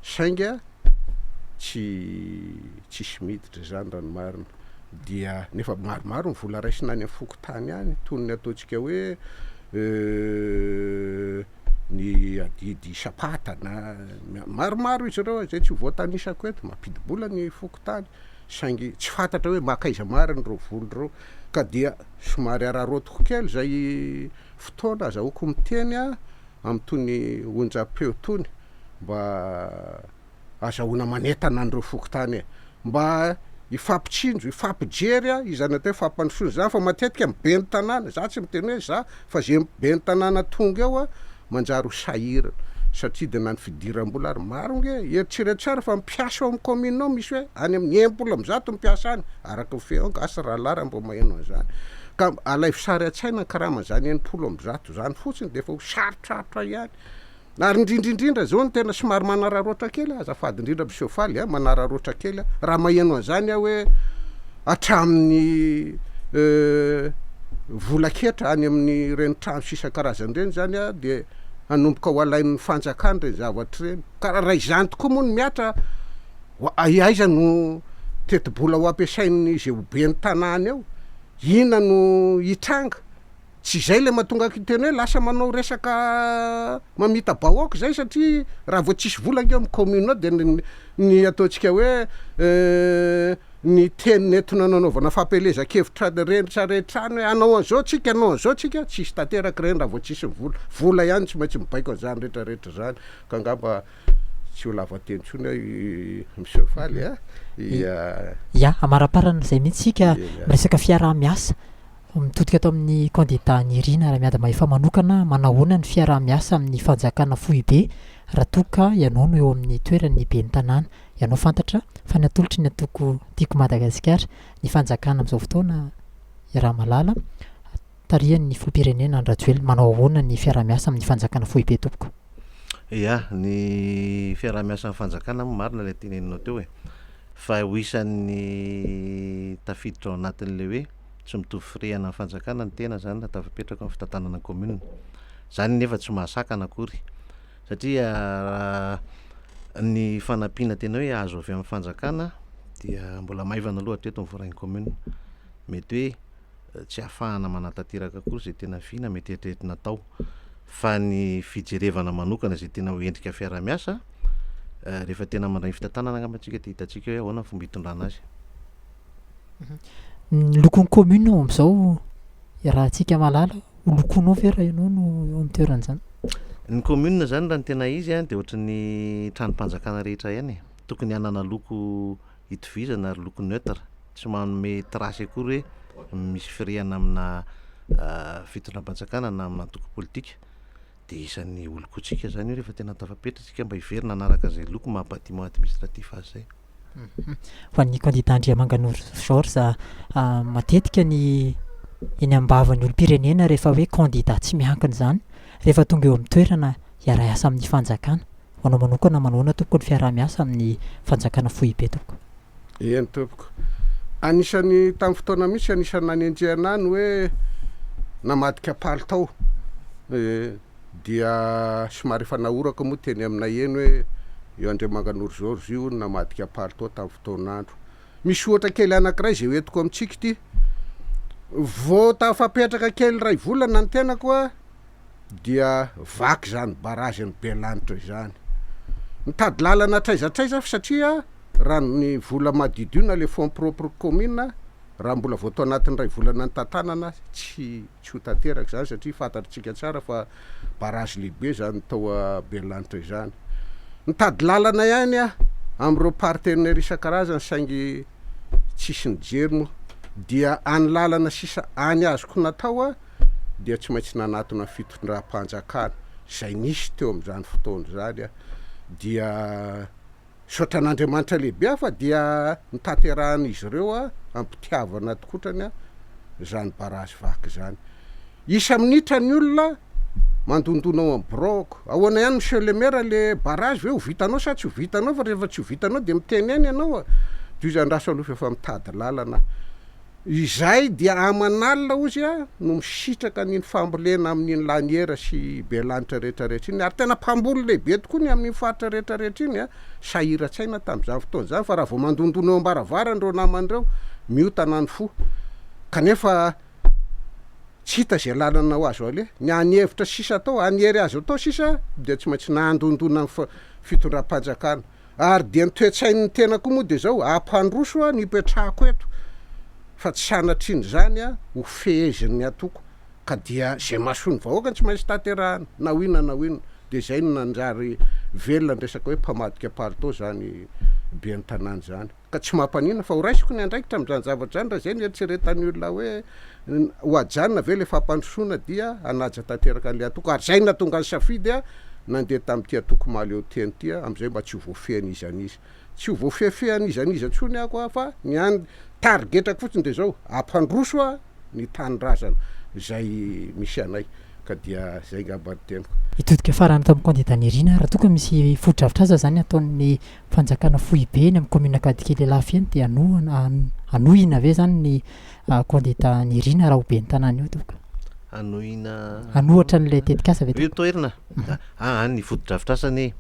Saingy tsy tsisy miditra izany raha ny marina. Dia nefa maromaro ny vola raisina any amin'ny fokontany any toy ny ataontsika hoe ny adidy isam-patana, maromaro izy ireo izay tsy ho voatanisako eto, mampidi-bola ny fokontany saingy tsy fantatra hoe mankaiza marina ireo vola ireo ka dia somary araraotiko kely izay fotoana azahoako miteny amin'itony onjam-peo itony mba azahoana manentana an'ireo fokontany e! Mba hifampitsinjo, hifampijery izany atao hoe fampandrosoana izany fa matetika ny ben'ny tanàna, za tsy miteny hoe za fa ze ben'ny tanàna tonga eo manjary ho sahirana satria de na ny fidiram-bola ary maro nge, eritrereto tsara fa ny mpiasa ao amin'ny commune ao misy hoe any amin'ny 160 ny mpiasa any araka ny feo angaha rahalahy raha mba maheno an'izany ka alaivo sary an-tsaina ny karaman'izany 160 zany fotsiny de efa ho sarotrarotra ihany Ary indrindra indrindra zao no tena somary manararaotra kely aho, azafady indrindra Monsieur Faly a, manararaotra kely aho, raha maheno an'izany aho hoe hatramin'ny vola ketra any amin'ireny trano sy isan-karazany ireny zany a, de hanomboka ho alain'ny fanjakana ireny zavatra ireny, ka raha izany tokoa moa no mihatra, aiza no tetibola ho ampiasain'ny izay ho ben'ny tanàna eo, inona no hitranga? Tsy izay ilay mahatonga ahy hiteny hoe lasa manao resaka mamita-bahoaka izay satria raha vao tsisy vola ange ao amin'ny commune ao dia ny ny ataontsika hoe ny teny nentina nanaovana fampielezan-kevitra rehetra rehetra any hoe hanao an'izao tsika, hanao an'izao tsika, tsisy tanteraka ireny raha vao tsisy ny vola. Vola ihany tsy maintsy mibaiko an'izany rehetra rehetra izany ka angamba tsy ho lava teny intsony aho Monsieur Faly a. Ia. Ia, amaraparana izay mihitsy isika miresaka fiaraha-miasa. Mitodika ato amin'ny kandida Nirina Ramiadamahefa manokana, manahoana ny fiaraha-miasa amin'ny fanjakana foibe raha toa ka ianao no eo amin'ny toeran'ny ben'ny tanàna? Ianao fantatra fa ny atolotry ny antoko Tiako Madagasikara ny fanjakana amin'izao fotoana iaraha-mahalala, tarihan'ny filoham-pirenena Andry Rajoelina. Manao ahoana ny fiaraha-miasa amin'ny fanjakana foibe tompoko? Ya, ny fiaraha-miasa amin'ny fanjakana moa marina ilay teneninao teo e! Fa ho isan'ny tafiditra ao anatin'ilay hoe. Tsy mitovy firehana amin'ny fanjakana ny tena zany raha tafapetraka amin'ny fitantanana ny commune. Zany nefa tsy mahasakana akory satria raha ny fanampiana tena hoe azo avy amin'ny fanjakana dia mbola maivana aloha hatreto ny voarain'ny commune. Mety hoe tsy ahafahana manatanteraka akory izay tena vina mety eritreretina atao fa ny fijerevana manokana izay tena ho endrika fiaraha-miasa rehefa tena mandray ny fitantanana angamba tsika dia hitantsika hoe ahoana ny fomba hitondrana azy. Ny lokon'ny commune ao amin'izao iarahantsika mahalala, ho lokoinao ve raha ianao no eo amin'ny toeran'izany? Ny commune zany raha ny tena izy an dia ohatry ny tranom-panjakana rehetra ihany e, tokony hanana loko itovizana ary loko neutre, tsy manome trace akory hoe misy firehana amina fitondram-panjakana na amina antoko politika, dia isan'ny ho lokointsika zany io rehefa tena tafapetraka isika mba hiverina hanaraka izay loko maha batiment administratif azy izay. Ho an'ny kandida Andriamanganoro Georges, matetika ny eny am-bavan'ny olom-pirenena rehefa hoe kandida tsy miankina izany, rehefa tonga eo amin'ny toerana hiara-hiasa amin'ny fanjakana. Ho anao manokana manahoana tompoko ny fiaraha-miasa amin'ny fanjakana foibe tompoko? Eny tompoko. Anisan'ny tamin'ny fotoana mihitsy anisan'ny nanenjehana ahy ny hoe namadika palitao. Dia somary efa nahoraka moa teny aminay eny hoe io Andriamanganoro Georges io hono namadika palitao tamin'ny fotoan'andro. Misy ohatra kely anankiray izay hoentiko amintsika ity. Vao tafapetraka kely iray volana ny tenako a, dia vaky izany barrage an'i Belanitra izany. Nitady lalana hatraiza hatraiza aho satria raha ny vola madiodio na le fonds propre commune raha mbola vao tao anatin'ny iray volana nitantanana tsy Tsy ho tanteraka izany satria fantatritsika tsara fa barrage lehibe izany tao Belanitra izany. Nitady lalana ihany aho amin'ireo partenaires isan-karazany saingy tsisy nijery moa. Dia any lalana sisa any azoko natao aho dia tsy maintsy nanatona ny fitondram-panjakana izay nisy teo amin'izany fotoana izany aho. Dia Misaotra an'Andriamanitra lehibe aho fa dia notanterahan'izy ireo am-pitiavana tokotrany izany barazy vaky izany. Isa-minitra ny olona mandondona ao amin'ny biraoko. Ahoana ihany Monsieur le maire le barazy ve ho vitanao sa tsy ho vitanao fa rehefa tsy ho vitanao dia mitenena ianao a! Dia hoy izy andraso aloha fa efa mitady lalana aho. Izay dia aman'alina hozy a no misitraka an'iny fambolena amin'iny laniera sy Belanitra rehetra rehetra iny ary tena mpamboly lehibe tokoa ny amin'iny faritra rehetra rehetra iny a, sahiran-tsaina tamin'izany fotoana izany fa raha vao mandondona eo am-baravarana ireo namana ireo miotana ny fo kanefa tsy hita izay lalana ho azo aleha, ny hany hevitra sisa atao, hany hery azo atao sisa dia tsy maintsy nandondona ny fitondram-panjakana. Ary dia ny toe-tsain'ny tena koa moa dia izao, hampandroso aho ny hipetrahako eto, fa tsy sanatrian'izany aho ho fehezin'ny antoko, ka dia izay mahasoa ny vahoaka no tsy maintsy tanterahana, na ho inona na ho inona. Dia izay no nanjary velona ny resaka hoe mpamadika palitao izany ben'ny tanàna izany. Ka tsy mampaninona fa ho raisiko ny andraikitra amin'izany zavatra izany raha izay no eritreretan'ny olona hoe ho ajanona ve ilay fampandrosoana dia hanaja tanteraka an'ilay antoko ary izay no nahatonga ny safidy nandeha tamin'ity antoko mahaleo tena ity amin'izay mba tsy ho voafehin'iza n'iza. Tsy ho voafehifehin'iza n'iza intsony aho fa ny hany tarigetrako fotsiny dia izao, hampandroso aho ny tanindrazana izay misy anay ka dia izay angamba ny teniko. Hitodika farany tamin'ny kandida Nirina, raha toa ka misy fotodrafitrasa izany ataon'ny fanjakana foibe eny amin'ny commune Ankadikely Ilafy eny dia hanohana hanohina ve zany ny kandida Nirina raha ho ben'ny tanàna eo tompoko? Hanohina Hanohatra an'ilay tetikasa ve Io tompoko? toerana ah ny fotodrafitrasa anie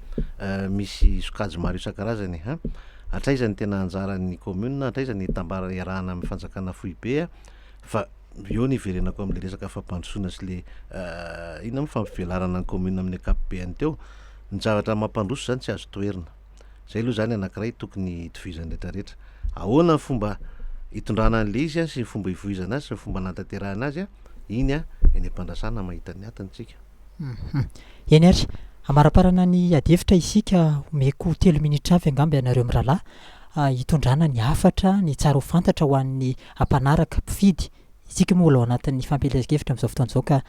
misy sokajy maro isan-karazany e an! Hatraiza ny tena anjaran'ny commune, hatraiza ny tambara iarahana amin'ny fanjakana foibe fa eo ny hiverenako amin'ilay resaka fampandrosoana sy le inona moa fampivelarana ny commune amin'ny ankapobeany teo, Ny zavatra mampandroso zany tsy azo toherina. Zay aloha zany anakiray tokony hitovizan'ny rehetra rehetra. Ahoana ny fomba hitondrana an'le izy sy ny fomba hivoizana azy sy ny fomba anatanterahana azy, iny eny am-pandrasana mahita ny atiny tsika. Eny ary, hamaraparana ny adihevitra isika, omeko telo minitra avy angamba ianareo mirahalahy hitondrana ny hafatra, ny tsara ho fantatra ho an'ny mpanaraka, mpifidy, Isika moa mbola ao anatin'ny fampielezan-kevitra amin'izao fotoana izao ka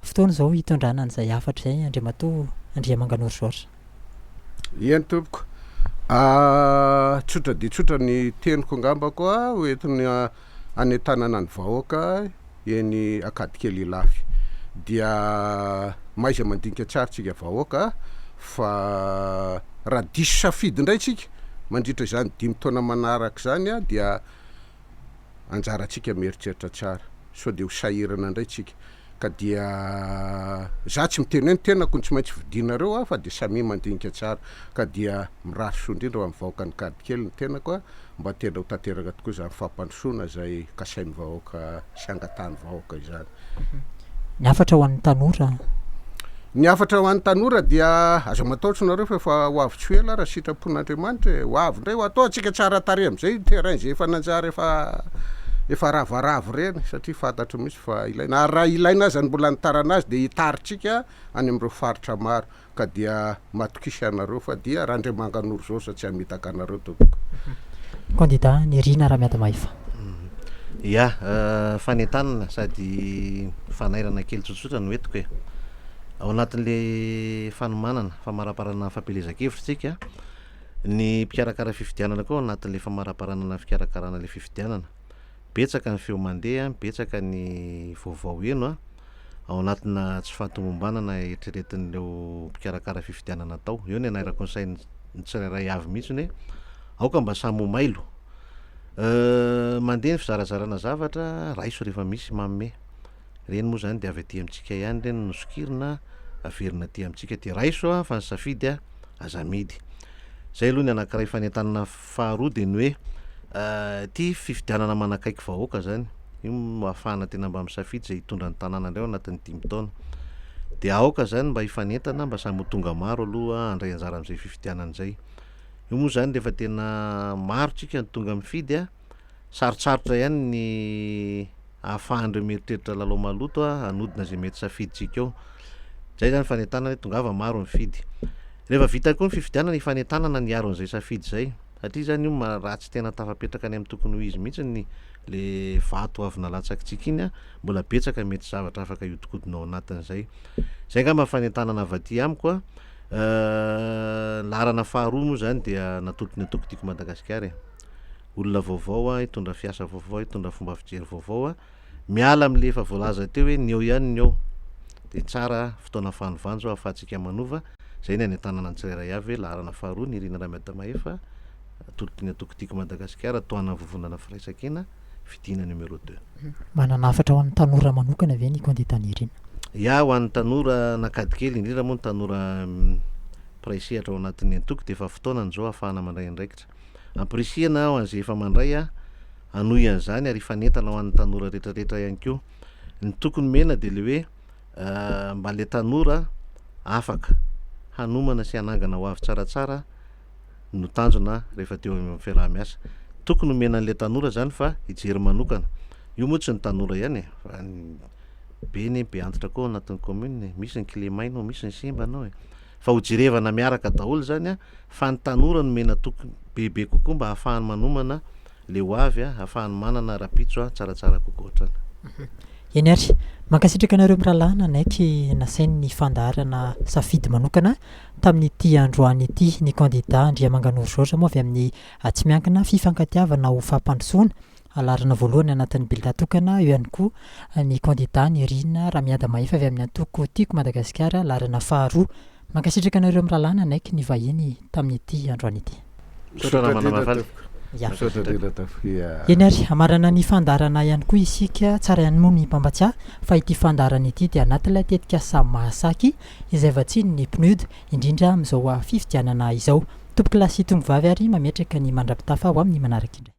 fotoana izao hitondrana an'izay hafatra izay Andriamatoa Andriamanganoro Georges. Eny tompoko. Tsotra dia tsotra ny teniko angamba koa ho entina hanentanana ny vahoaka eny Ankadikely Ilafy. Dia mahaiza mandinika tsara tsika vahoaka fa raha diso safidy indray tsika mandritra izany dimy taona manaraka izany dia. anjarantsika mieritreritra tsara sao de ho sahirana indray tsika. Ka dia za tsy miteny hoe ny tenako no tsy maintsy vidianareo a, fa dia samia mandinika tsara. Ka dia mirary soa indrindra ho an'ny vahoakan'i Ankadikely ny tenako a, mba tena ho tanteraka tokoa izany fampandrosoana izay kasain'ny vahoaka sy angatahan'ny vahoaka izany. Ny hafatra ho an'ny tanora. Ny hafatra ho an'ny tanora dia aza matahotra nareo fa efa ho avy tsy ho ela raha sitrapon'Andriamanitra e, ho avy indray ho atao antsika tsara tarehy amizay ny terrain izay efa nanjary efa efa ravarava ireny satria fantatro mihitsy fa ilaina ary raha ilaina aza ny mbola nitarana azy dia hitarintsika any amin'ireo faritra maro ka dia matokisa ianareo fa dia Randriamanganoro Georges tsy hamitaka anareo tompoko. Kandida Nirina Ramiadamahefa. Ya, fanentanana sady fanairana kely tsotsotra no entiko e. Ao anatin'le fanomanana, famaraparana fampielezan-kevitra isika, ny mpikarakara fifidianana koa ao anatin'le famaraparanana fikarakarana le fifidianana. Betsaka ny feo mandeha, betsaka ny vaovao heno ao anatina tsy fahatomombanana eritreretin'ireo mpikarakara fifidianana atao. Eo ny anairako ny sain'ny tsirairay avy mihitsy hoe aoka mba samy ho mailo. Mandeha ny fizarazarana zavatra, raiso rehefa misy manome. Ireny moa izany dia avy aty amintsika ihany ireny no sokirina, averina aty amintsika. Dia raiso fa ny safidy aza amidy. Izay aloha ny anankiray fanentanana faharoa dia ny hoe ity fifidianana manakaiky vahoaka izany. Io no ahafahana tena mba misafidy izay hitondra ny tanàna indray ao anatin'ny dimy taona. Dia aoka izany mba hifanentana mba samy ho tonga maro aloha handray anjara amin'izay fifidianana izay. Io moa izany rehefa tena maro tsika no tonga mifidy a, sarotsarotra ihany ny ahafahan'ireo mieritreritra lalao maloto hanodina izay mety safidintsika eo. Izay izany fanentanana hoe tongava maro mifidy. Rehefa vita koa ny fifidianana, hifanentanana ny hiaro an'izay safidy izay. Satria izany io raha tsy tena tafapetraka any amin'ny tokony ho izy mihitsy ny le vato avy nalatsakitsika iny, mbola betsaka mety zavatra afaka hiodikodina ao anatin'izay. Izay angamba ny fanentanana avy aty amiko a. Laharana faharoa moa izany dia natolotry ny antoko Tiako Madagasikara e. Olona vaovao hitondra fiasa vaovao, hitondra fomba fijery vaovao, miala amin'ilay efa voalaza teo hoe ny eo ihany ny eo. Dia tsara fotoana fanovana izao ahafahantsika manova, izay ny hanentanana ny tsirairay avy hoe laharana faharoa Nirina Ramiadamahefa, atolotry ny antoko Tiako Madagasikara, tohanan'ny Vovonana Firaisankina, fidiana numéro deux. Manana hafatra ho an'ny tanora manokana ve ny kandida Nirina? Ya, ho an'ny tanora an'Ankadikely, indrindra moa ny tanora mpiray sehatra ao anatin'ny antoko dia efa fotoanany izao ahafahana mandray andraikitra. Ampirisihana ho an'izay efa mandray hanohy an'izany ary hifanentana ho an'ny tanora rehetrarehetra ihany koa. Ny tokony omena dia ilay hoe mba ilay tanora afaka hanomana sy hanangana ho avy tsaratsara no tanjona rehefa teo amin'ny fiaraha-miasa. Tokony omena an'ilay tanora izany fa hijery manokana. Io moa tsy ny tanora ihany e, fa be ny be antitra koa ao anatin'ny commune e, misy ny kilemaina ao, misy ny sembana ao e. Fa ho jerevana miaraka daholo izany fa ny tanora no omena toky bebe kokoa mba hahafahany manomana le ho avy, hahafahany manana rahampitso tsaratsara kokoa hatrany. Eny ary, mankasitraka anareo mirahalahy nanaiky nasain'ny fandaharana safidy manokana tamin'ity androany ity ny kandida Andriamanganoro Georges moa avy amin'ny tsy miankina fifankatiavana ho fampandrosoana laharana voalohany anatin'ny bulletin tokana, eo ihany koa ny kandida Nirina Ramiadamahefa avy amin'ny antoko Tiako Madagasikara laharana faharoa. Mankasitraka anareo mirahalahy nanaiky ny vahiny tamin'ity androany ity. Misaotra namana Mahafaly. Ya. Misaotra indrindra tompoko. Ya. Eny ary, hamarana ny fandaharana ihany koa isika. Tsara ihany moa ny mpampatsiahy fa ity fandaharana ity dia anatin'ilay tetikasa Mahasaky izay vatsian'ny PNUD, indrindra amin'izao fifidianana izao. Tompokolahy sy tompovavy ary mametraka ny mandra-pitafa ho amin'ny manaraka indray.